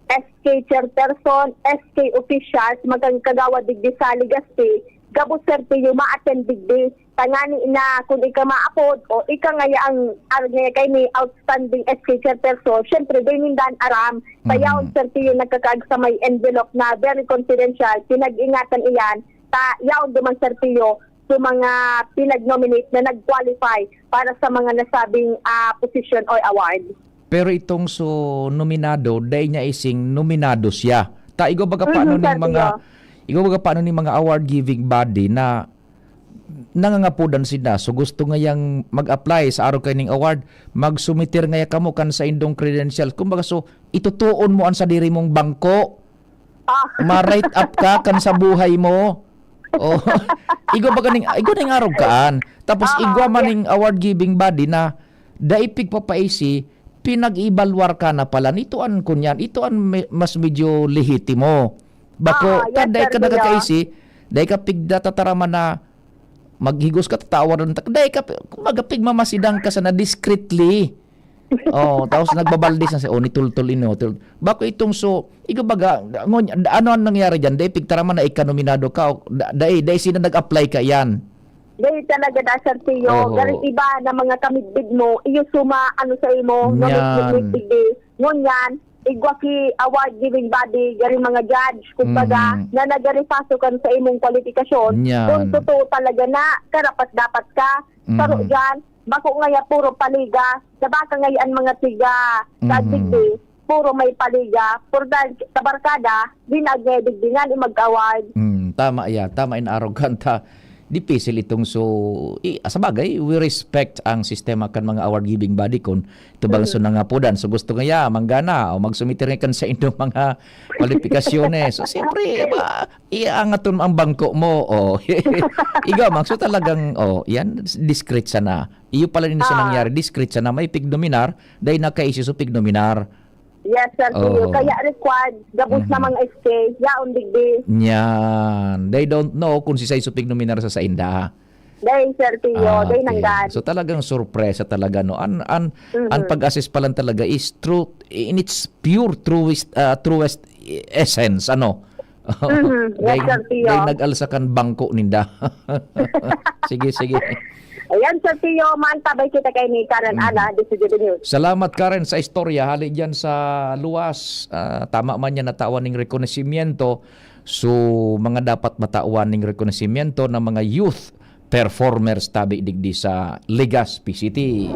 S K chairperson, S K officials, magkagawad digdi sa Legazpi, gabos, Sir Pio, ma-attend digdi. Tangani na kung ika maapod o ika ngaya ang, ang ngaya kay ni outstanding S K chairperson, syempre, di nindan aram. Kaya, Mm. Sir Pio, nagkakaag sa may envelope na very confidential, pinag-ingatan iyan, ta yaon duman, Sir Pio, sa mga pinag-nominate na nag-qualify para sa mga nasabing, ah, position or award. Pero itong so nominado, dai niya ising nominado siya. Ta, igwa baga pa Mhm, ano ning Sir mga, Pio. Igwa baga pa ano ning mga award giving body na nangangapodan sinda. So, gusto ngayang mag-apply sa arog kaining award, magsumiter ngaya kamo kan saindong credentials. Kumbaga, so, itutuon mo an sadiri mong bangko. Ah. Ma-write up ka kan sa buhay mo. Oh. Igwa ba ganing, igwa ning arog kaan. Tapos Ah, igwa man yes. ning award giving body na dai pigpapaisi, pinag-ibalwar ka na pala nito an kunyan, ito an me-, mas medyo lehitimo. Bako, Ah, ta yes, dai sir, ka kuya. nakakaisi, dai ka pigdatataraman na maghigos ka, tatawaran ta, dai ka, kumbaga, pigmamasidan ka sana discreetly. Oh, tapos nagbabalde sa, "Oh, nitultol ini, oh, tul-," Bako itong so, igwa baga, ngon-, ano ang nangyari diyan? Dai pigtaraman na ika nominado ka, o da-, dai, dai sila nag-apply ka iyan? Dai talaga da, Sir Tio. Oho. Garo iba na mga kamidbid mo, iyo suma, ano sa imo, Nyan. ngunit digdi. Ngunyan, igwa ki award giving body, garo mga judge, kumbaga, Mm. na nagaripaso kan sa imong kwalifikasyon. Nyan. Kung totoo talaga na karapat-dapat ka, Mhm. saro diyan, bako ngaya puro paliga, sa baka ngaya ang mga tiga sa Mhm. digdi, puro may paliga, puro dahil sa barkada, di na agay digdi nga ni mag-award. Mm, tama yan. Tama in arog kanta. Difícil itong so, i-, sa bagay, we respect ang sistema kan mga award-giving body kun ito bang Mm. so nangapodan. So, gusto nga ya, manggana, o magsumiter nga kan sa inyong mga kwalipikasyones. So, siyempre, ba, iangaton mo ang bangko mo. O, iga, mang, so talagang, o, yan, discreet siya na. Iyo pala din sa Ah. nangyari, discreet siya na may pignominar, dahil nakaisyu so pignominar. Yes, Sir Pio. Oo. Kaya required, gabos Mhm. na mga S K, yaon digdi. Yan. They don't know kung si Sai so pignominar sa sainda. Dahil, Sir Pio, Ah, dahil okay. nanggan. So, talagang sorpresa talaga, no? An, an, an Mhm. pag-assess pa lang talaga is truth, in its pure truest, ah, truest essence, ano? Mhm. Yes, Dahil, Sir Pio. dahil nag-alsa kan bangko ninda. Sige, sige. Ayan, Sir Pio, mantabay kita kay ni Karen Mhm. Ana, D C G B News. Salamat, Karen, sa istorya. Hali dyan sa luwas, ah, tama man yan, natawan ning rekonosimiento. So, mga dapat matawan ning rekonosimiento ng mga youth performers tabi digdi sa Legazpi City.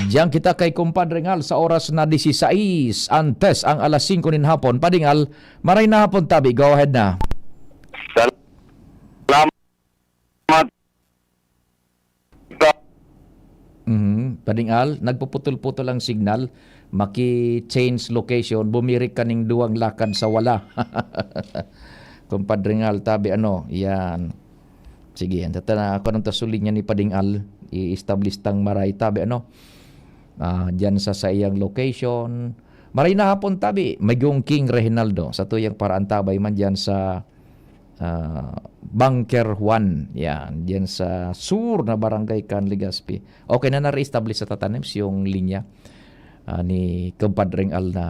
Diyan kita kay Kumpadre Ngal sa oras na disisais antes ang alas singko nin hapon. Padingal, maray na hapon tabi. Go ahead na. Salamat. Mhm. Padingal, nagpuputol-putol ang signal. Maki-change location, bumirik ka ning duwang lakad sa wala. Kumpadre Ngal, tabi ano, yan. Sige, ang tata-, ako nang tasulin niya ni Padingal, i-establish tang maray, tabi ano. Ah, diyan sa saiyang location. Maray na hapon, tabi, Magong King Reginaldo, sa tuyang paraan tabay man diyan sa ah, Bunker Juan. Yan, diyan sa sur na barangay kan Legazpi. Okay na, na-reestablish sa Tatanems yung linya, ah, ni Kumpadring Al na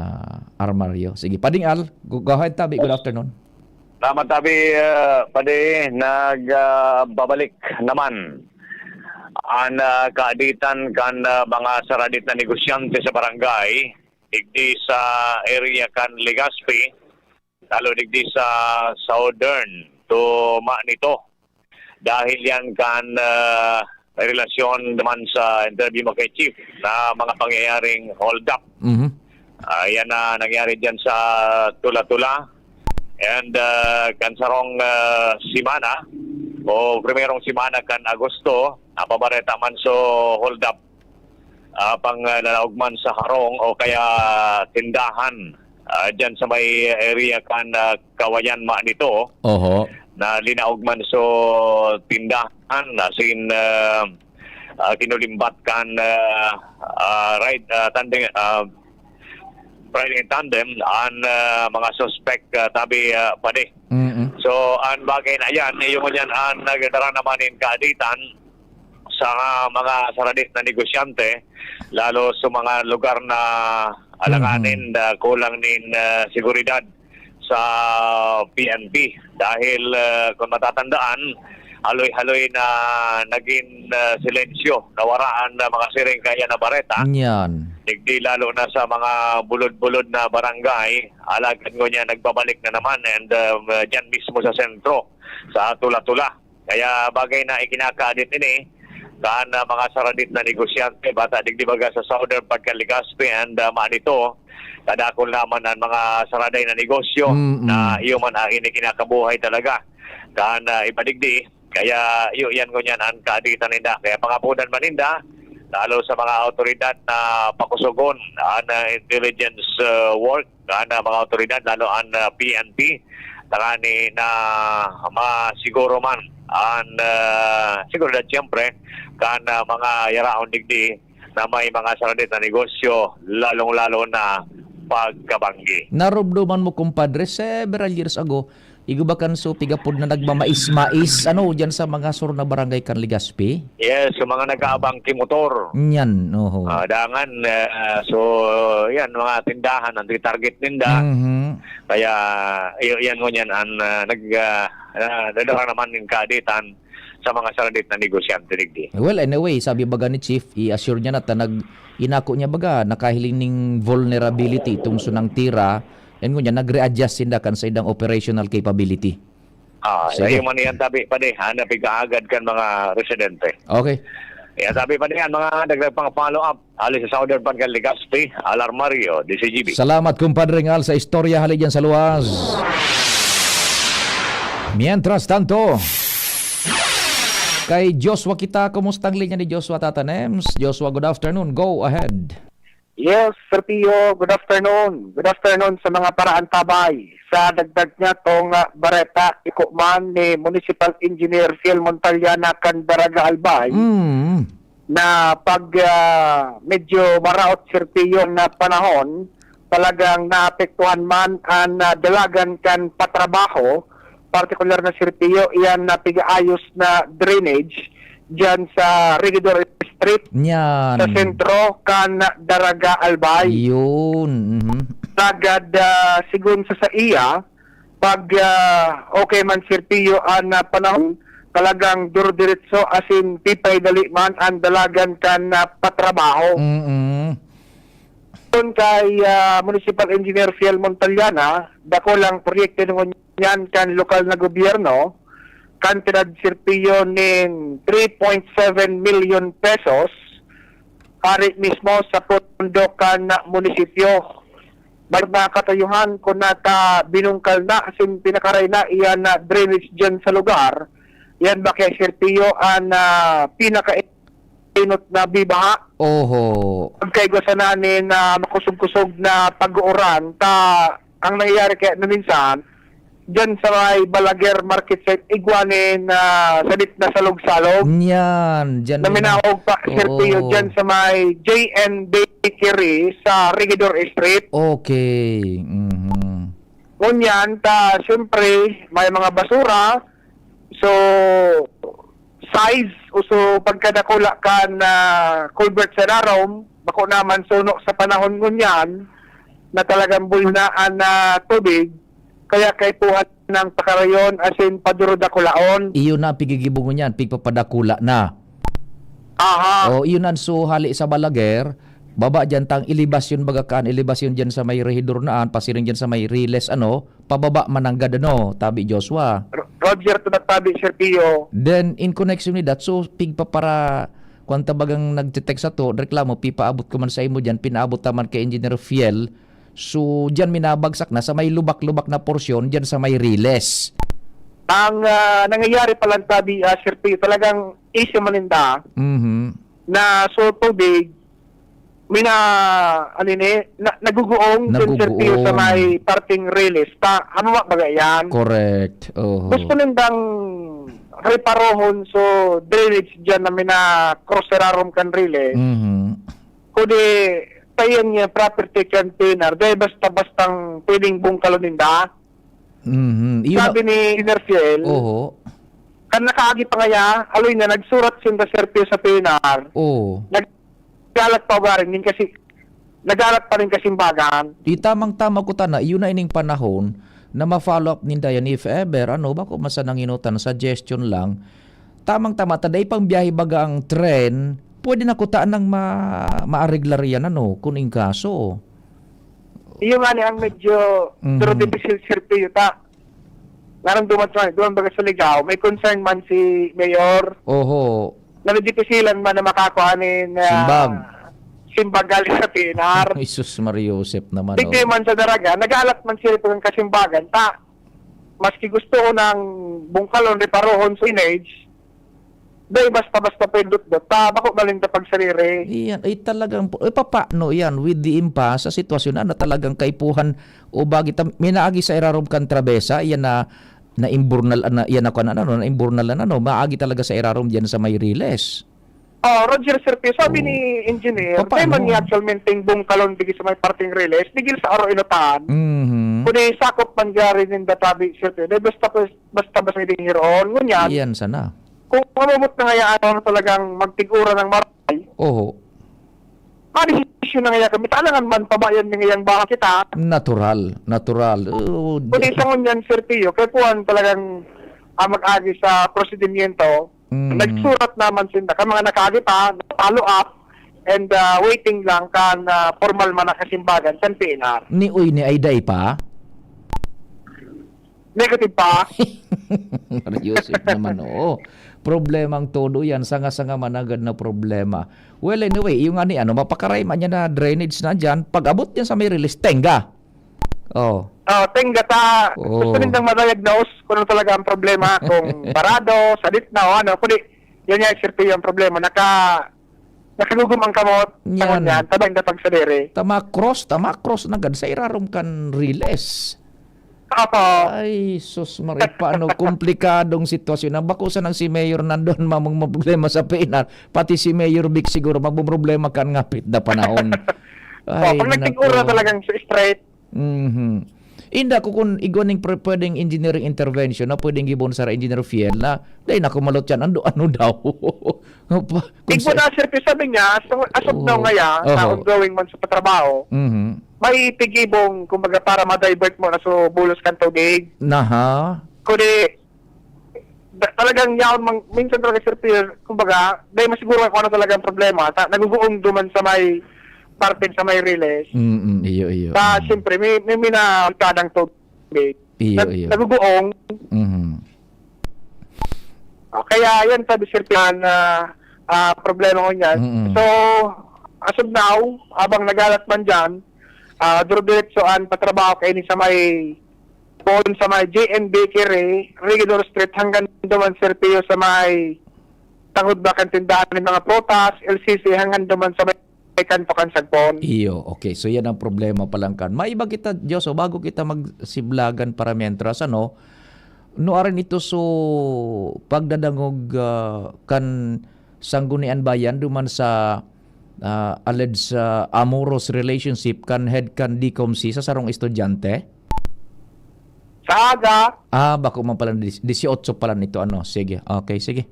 armaryo. Sige, Pading Al, go, go ahead, tabi. Good afternoon. Salamat, tabi, ah, padi, nag, ah, babalik naman an, ah, kaaditan kan, ah, mga saradit na negosyante sa barangay, digdi sa area kan Legazpi, lalo digdi sa Southern, tuma nito. Dahil yan kan, ah, may relasyon naman sa interview mo kay Chief na mga pangyayaring hold up. Mhm. Ah, yan na nangyari dyan sa Tula-Tula. And, ah, kan sarong, ah, simana o primerong simana kan Agosto, napabareta man so hold up ah, pang, ah, lalaog man sa harong o kaya tindahan, ah, diyan sa may area kan, ah, Kawayan ma nito, Oho. na linaog man so tindahan, as in, ah, ah, kinulimbat kan, ah, ah, ride, ah, tandem, ah, riding in tandem an, ah, mga suspect, ah, tabi, ah, padi. Mm-mm. So, an bagay na yan, iyo ngunyan an nagdara naman nin kaaditan, sa mga saradit na negosyante, lalo sa mga lugar na alanganin Mhm. na kulang nin, ah, seguridad sa P N P. Dahil, ah, kung matatandaan, haloy-haloy na nagin, ah, silensyo, nawaraan na mga siring kaya na bareta. Yan. Digdi lalo na sa mga bulod-bulod na barangay, alagad ngunyan nagbabalik na naman and, ah, dyan mismo sa sentro, sa Tula-Tula. Kaya bagay na ikinakaadit ini kan, ah, mga saradit na negosyante, bata digdi baga sa Southern part kan Legazpi and, ah, Manito, kadakul naman ang mga saraday na negosyo Mm-mm. na iyo man ang ini kinakabuhay talaga kan, ah, iba digdi. Kaya iyo yan ngunyan ang kaaditan ninda. Kaya pangapodan man ninda, lalo sa mga awtoridad na pakusogon ang, ah, intelligence, ah, work kan, ah, mga awtoridad, lalo an, ah, P N P, tangani na masiguro man an, ah, seguridad, siyempre, kan, ah, mga yaraon digdi na may mga saradit na negosyo, lalong-lalo na pagkabanggi. Narumduman mo, kumpadre, several years ago, igo ba kan so pigapod na nagmamais-mais, ano, diyan sa mga sur na barangay kan Legazpi? Yes, yung mga nag-aabang ki motor. Yan, oho. Ah, dangan, ah, so, yan, mga tindahan ang target ninda. Mhm. Kaya, y-, yan ngunyan ang, ah, nag, ah, ah, nadara naman nin kaaditan sa mga saradit na negosyante digdi. Well, anyway, sabi baga ni Chief, i-assure niya na ta nag-, inako niya baga, nakahiling ning vulnerability itong sunang tira, and ngunyan, nag-readjust sinda kan sa idang operational capability. Ah, Sige. Ayo man yan, tabi, padi, ha, na pigkaagad kan mga residente. Okay. Kaya sabi pa niyan, mga dagdag pang follow-up, hali sa Southern Barangay Legazpi, Alarmario, D C G B. Salamat, Compadre Ngal, sa istorya hali dyan sa luwas. Mientras tanto, kay Joshua kita, kumusta ang linya ni Joshua, Tata Nems? Joshua, good afternoon. Go ahead. Yes, Sir Pio, good afternoon. Good afternoon sa mga paraantabay. Sa dagdag niya tong, ah, bareta, iko man ni Municipal Engineer Fiel Montaliana kan Daraga Albay, Mm. na pag, ah, medyo maraot, Sir Pio, na panahon, talagang naapektuhan man ang, ah, dalagan kan patrabaho, partikular na, Sir Pio, iyan na pigaayos na drainage diyan sa Regidor Street, Niyan. sa sentro kan Daraga Albay. Yun, mhm. Sagad, ah, sigon sa saiya, pag, ah, okay man, Sir Pio, ang, ah, panahon, talagang duro-diretso, asin pipay-dali man ang dalagan kan, ah, patrabaho. Mm-mm. Kun kay, ah, Municipal Engineer Fiel Montaliana, dakulang proyekto ngunyan kan lokal na gobyerno, kantidad, Sir Pio, nin three point seven million pesos, ari mismo sa pondo kan munisipyo. May mga katuyuhan kun nata binungkal na asin pinakaray na iyan na drainage diyan sa lugar. Yan ba kaya, Sir Pio, ang, ah, pinaka inot na bibaha. Oho. Pagkaigwa sana nin, ah, makusog-kusog na pag-uuran, ta ang nangyayari kaya na minsan, diyan sa may Balaguer Market Site, igwa nin, ah, sabit na salog-salog. Niyan, diyan Na din na. minaog pa, Sir Oo. Pio, diyan sa may J N Bakery sa Regidor Street. Okay. Mhm. Ngunyan, ta, siyempre, may mga basura. So, size o so pagkadakula kan, ah, culvert sa irarom, bako naman suno sa panahon ngunyan na talagang bulnaan na tubig, kaya kaipuhan ng pakarayon asin paduro-dakulaon. Iyo na ang piggigibo ngunyan, pigpapadakula na. Aha. O, iyo na, so, hali sa Balaguer, baba diyan tang elevasyon, baga kan elevasyon diyan sa may Regidor Naan, pasiring diyan sa may Riles, ano, pababa mananggad, ano, tabi Joshua. Ro-, Roger, tunat tabi, Sir Pio. Then, in connection with that, so, pigpapara-, kwan ta bagang nagte-text sato, reklamo, pipaabot ko man sa imo diyan, pinaabot ta man kay Engineer Fiel. So, diyan minabagsak na sa may lubak-lubak na porsyon, diyan sa may Riles. Ang, ah, nangyayari pa lang tabi, ah, Sir Pio, talagang issue man ninda Mhm. na so tubig, mina-, ano ini, na-, naguguong dyan, Sir Pio, sa Naguguong. may parting Riles. Ta-, ano nga baga yan? Correct. Oho. Gusto nindang reparohon so drainage dyan na mina-cross sa irarom kan Riles. Mhm. Kundi, tayan niya property kan P N R. Dahil basta-bastang pwedeng bungkalon ninda. Mhm. Iyo na- Sabi ni Engineer Fiel, Oho. kan nakaagi pa ngaya, aloy na, nagsurat sinda, Sir Pio, sa P N R. Oo. Nagalat pa ba rin, yun kasi, nagalat pa rin kasimbagan. Di tamang-tama ko tana, iyo na ining panahon na ma-follow up ninda yan if ever, ano, bako man sa nanginutan, suggestion lang. Tamang-tama, ta dai pang biyahe baga ang tren, pwede na kuta nang ma-, maareglar yan, ano, kung in kaso. Iyo nga ni ang medyo Mhm. pero difficult, Sir Pio, ta. Naramdaman ko, duman baga sa Ligao, may concern man si Mayor. Oho. Na nadipisilan man na makakuha nin, ah, Simbag. simbag galing sa P N R. Ay, sus, Maria Josep naman, Digdi oh. man sa Daraga, nagalat man sila itong kasimbagan. Ta, maski gusto ko ng bungkalon, reparohon, signage, dahil basta-basta pwede dot-dot. Ta, bako malinda pagsariri. Iyan, ay talagang, eh, papaano yan with the impasse sa sitwasyon na, na talagang kaipuhan o bagay ta-, minaagi sa irarom kan trabesa, iyan na, na imburnal, na, iyan ako na, ano, na imburnal na, ano, maagi talaga sa irarom diyan sa may Riles. Oh, Roger Sir P, sabi Oo. ni Engineer, Papaano? may man actualmente yung bungkalon digi sa may parting Riles, digil sa Aro Inotan. Mhm. Kundi sakop man gari nin databi, Sir P. Dahil basta, basta, basta may dinhiroon. Ngunyan, Iyan sana. kung mamamot na ngayaan na talagang magtigura ng maray, Oho. madesisyon na ngaya kami. Talangan man, pabayan na ngayang baha kita. Natural, natural. Oh, Kundi sa ngunyan, Sir P, kaya puwan talagang, ah, mag-agi sa prosedimiento. Mm. Nagsurat naman sinda, ka mga nakaagi pa, follow up, and, ah, waiting lang kan, ah, formal man na kasimbagan, kan P N R. Ni uy, ni ay dai pa? Negative pa. Mario Joseph naman, oo. Problemang todo yan, sanga-sanga managad na problema. Well, anyway, yung ani, ano, mapakaray man yan na drainage na dyan, pag-abot yan sa may release, tenga. Oh. Ah, tenga ta, Oo. gusto nindang ma-diagnose kung ano talaga ang problema, kung barado, sadit na o ano. Kundi, yan nga, Sir Pio, ang problema. Naka, nakagugom ang kamot, Yan. Yan, tabang na pagsadiri. Tamakros, tamakros na gad sa irarom kan release. Opo. Ay, sus, Maria, paano? Komplikadong sitwasyon. Ang bako sanang si Mayor nandun, mamang problema sa P N R. Pati si Mayor Vic siguro, magmumroblema kan ngapit na panahon. Opo, Ay, pag nagsiguro na nako. talagang straight. Mhm. Inda ko kung igwa ning pre-, pwedeng engineering intervention na pwedeng gibon sa Engineer Fiel na, dahil nako malot yan, ano, ano daw? Pa-, kung Igwa sa na, Sir Pio, sabi niya, as, as of Oo. now ngaya, sa Oho. ongoing man sa patrabaho, Mhm. may tigibong, kumbaga, para ma-divert mo na so bulos kan tubig. Naha? Kundi, da-, talagang yaon mang-, minsan talaga, Sir Pio, kumbaga, dahil masiguro kung ano talaga ang problema, ta-, naguguong duman sa may parte sa may release. Mm, iyo, iyo. Ta, Mm. siyempre, may, may minakadang tubig. Iyo, Nag-, iyo. naguguong. Mhm. Ah, kaya yan, sabi, Sir Pio, na, ah, problema ko niyan. Mm-mm. So, as of now, habang nagalat man dyan, ah, durudiretso an patrabaho kaini sa may, poon sa may J N Bakery, Regidor Street, hanggang duman, Sir Pio, sa may tangod ba kan tindahan ng mga prutas, L C C, hanggang duman sa may kanto kan sagpon. Iyo, okay. So, yan ang problema palang kan. Maiba kita, Diyos, o bago kita magsiblagan para mientras, ano, no, arin ito so pagdadangog, ah, kan Sanggunian Bayan duman sa, ah, alleged sa amorous relationship kan head kan DCOMC sa sarong estudyante? Sa aga. Ah, bako man pala, dis-, dieciocho pala nito, ano. Sige, okay, sige.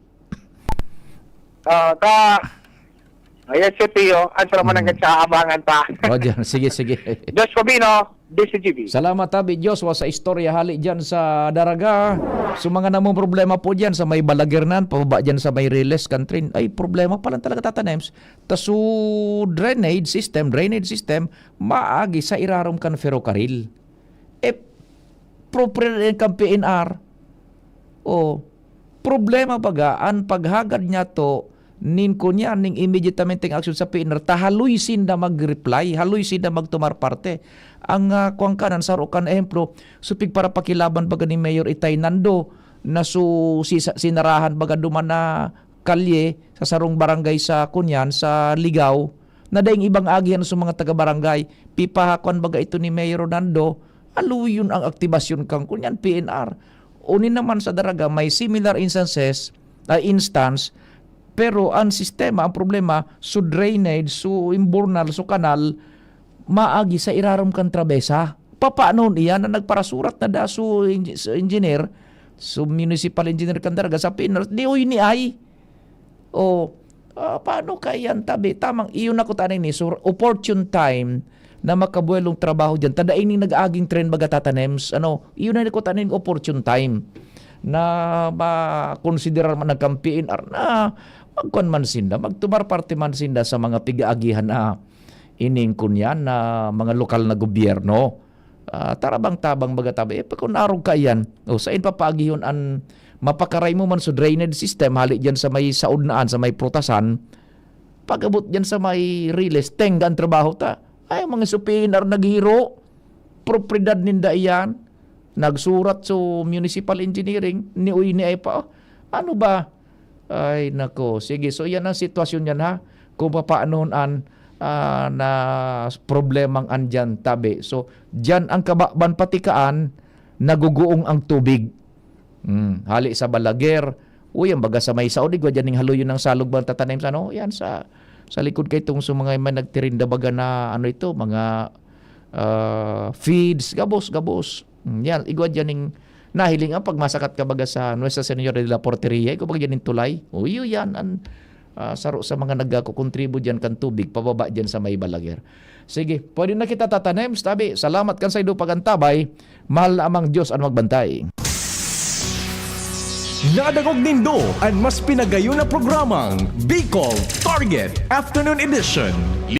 Ah, ta-, ayan si Pio, ang sarap man Mm. hanggang sa abangan pa. Roger, sige, sige. Josh Fabino, D C G B. Salamat, Tabi Joshua, sa istorya hali dyan sa Daraga. So, mga namumroblema po dyan sa may Balaguer nan, pababa dyan sa may Riles kan train. Ay, problema pa lang talaga, Tata Nems. Ta su drainage system, drainage system, maagi sa irarom kan ferrocarril. Eh, property kan P N R. O, problema baga an paghagad niyato nin kunyan ning immediatamente nga aksyon sa P N R, ta haloy sinda mag-reply, haloy sinda magtumar parte. Ang, ah, kuwan kanan, saro kan ehemplo, supig para pakilaban baga ni Mayor Itay Nando na su-, si-, sinarahan baga duman na kalye sa sarong barangay sa kunyan, sa Ligao, na daing ibang agihan sa mga taga-barangay. Pipahakwan baga ito ni Mayor Ronaldo, aluyon ang aktibasyon kan kunyan, P N R. Uni naman sa Daraga, may similar instances, ah, instance, pero ang sistema, ang problema, so drainage, so imburnal, so kanal, maagi sa irarom kan trabesa. Papanon iyan na nagparasurat na da so engi-, so engineer, so municipal engineer kan Daraga sa P N R, di oy ni ay. O, ah, paano kaiyan, Tabi? Tamang, iyo na ko taning ni, so, opportune time na makabuwelong trabaho diyan. Ta dai ning nag-aging tren baga, Tata Nems. Ano, iyo na ko taning opportune time na makonsiderar man nagkan P N R na magkuan man sinda, magtumar parte man sinda sa mga pigaagihan na ining kunyan na mga lokal na gobyerno. Ah, tarabang-tabang baga, Tabi. Eh, pa-, kun arog kaiyan, o, sain papaagihon an mapakaray mo man so drainage system, hali diyan sa may saod na an, sa may prutasan, pag-abot diyan sa may Riles, tenga an trabaho ta. Ay, mga so P N R naghiro, propiedad ninda iyan. Nagsurat so municipal engineering, ni uy ni ay pa. Ano ba? Ay, nako. Sige, so yan ang sitwasyon niyan, ha? Kung papaanohon an, ah, na problemang andyan, Tabi. So, diyan ang kababan patikaan, naguguong ang tubig. Hmm, hali sa Balaguer. Uy, ang baga sa may saod, igwa dyan ning haloyon ng salog bang tatanim sa ano? Yan sa, sa likod kay itong sa mga may nagtirinda baga na ano ito, mga, ah, feeds, gabos, gabos. Hmm, yan, igwa dyan ning nahiling ang pagmasakat ka baga sa Nuestra Señora de la Porteria, igwa baga dyan ning tulay. Uy, yan, ang, ah, saro sa mga nagkakukontribo dyan kan tubig, pababa dyan sa may Balaguer. Sige, pwede na kita tatanim, Tabi. Salamat kan sa ido pagantabay. Mahal na amang Diyos ang magbantay. Nadangog nindo an mas pinagayon na programang Bicol Target Afternoon Edition.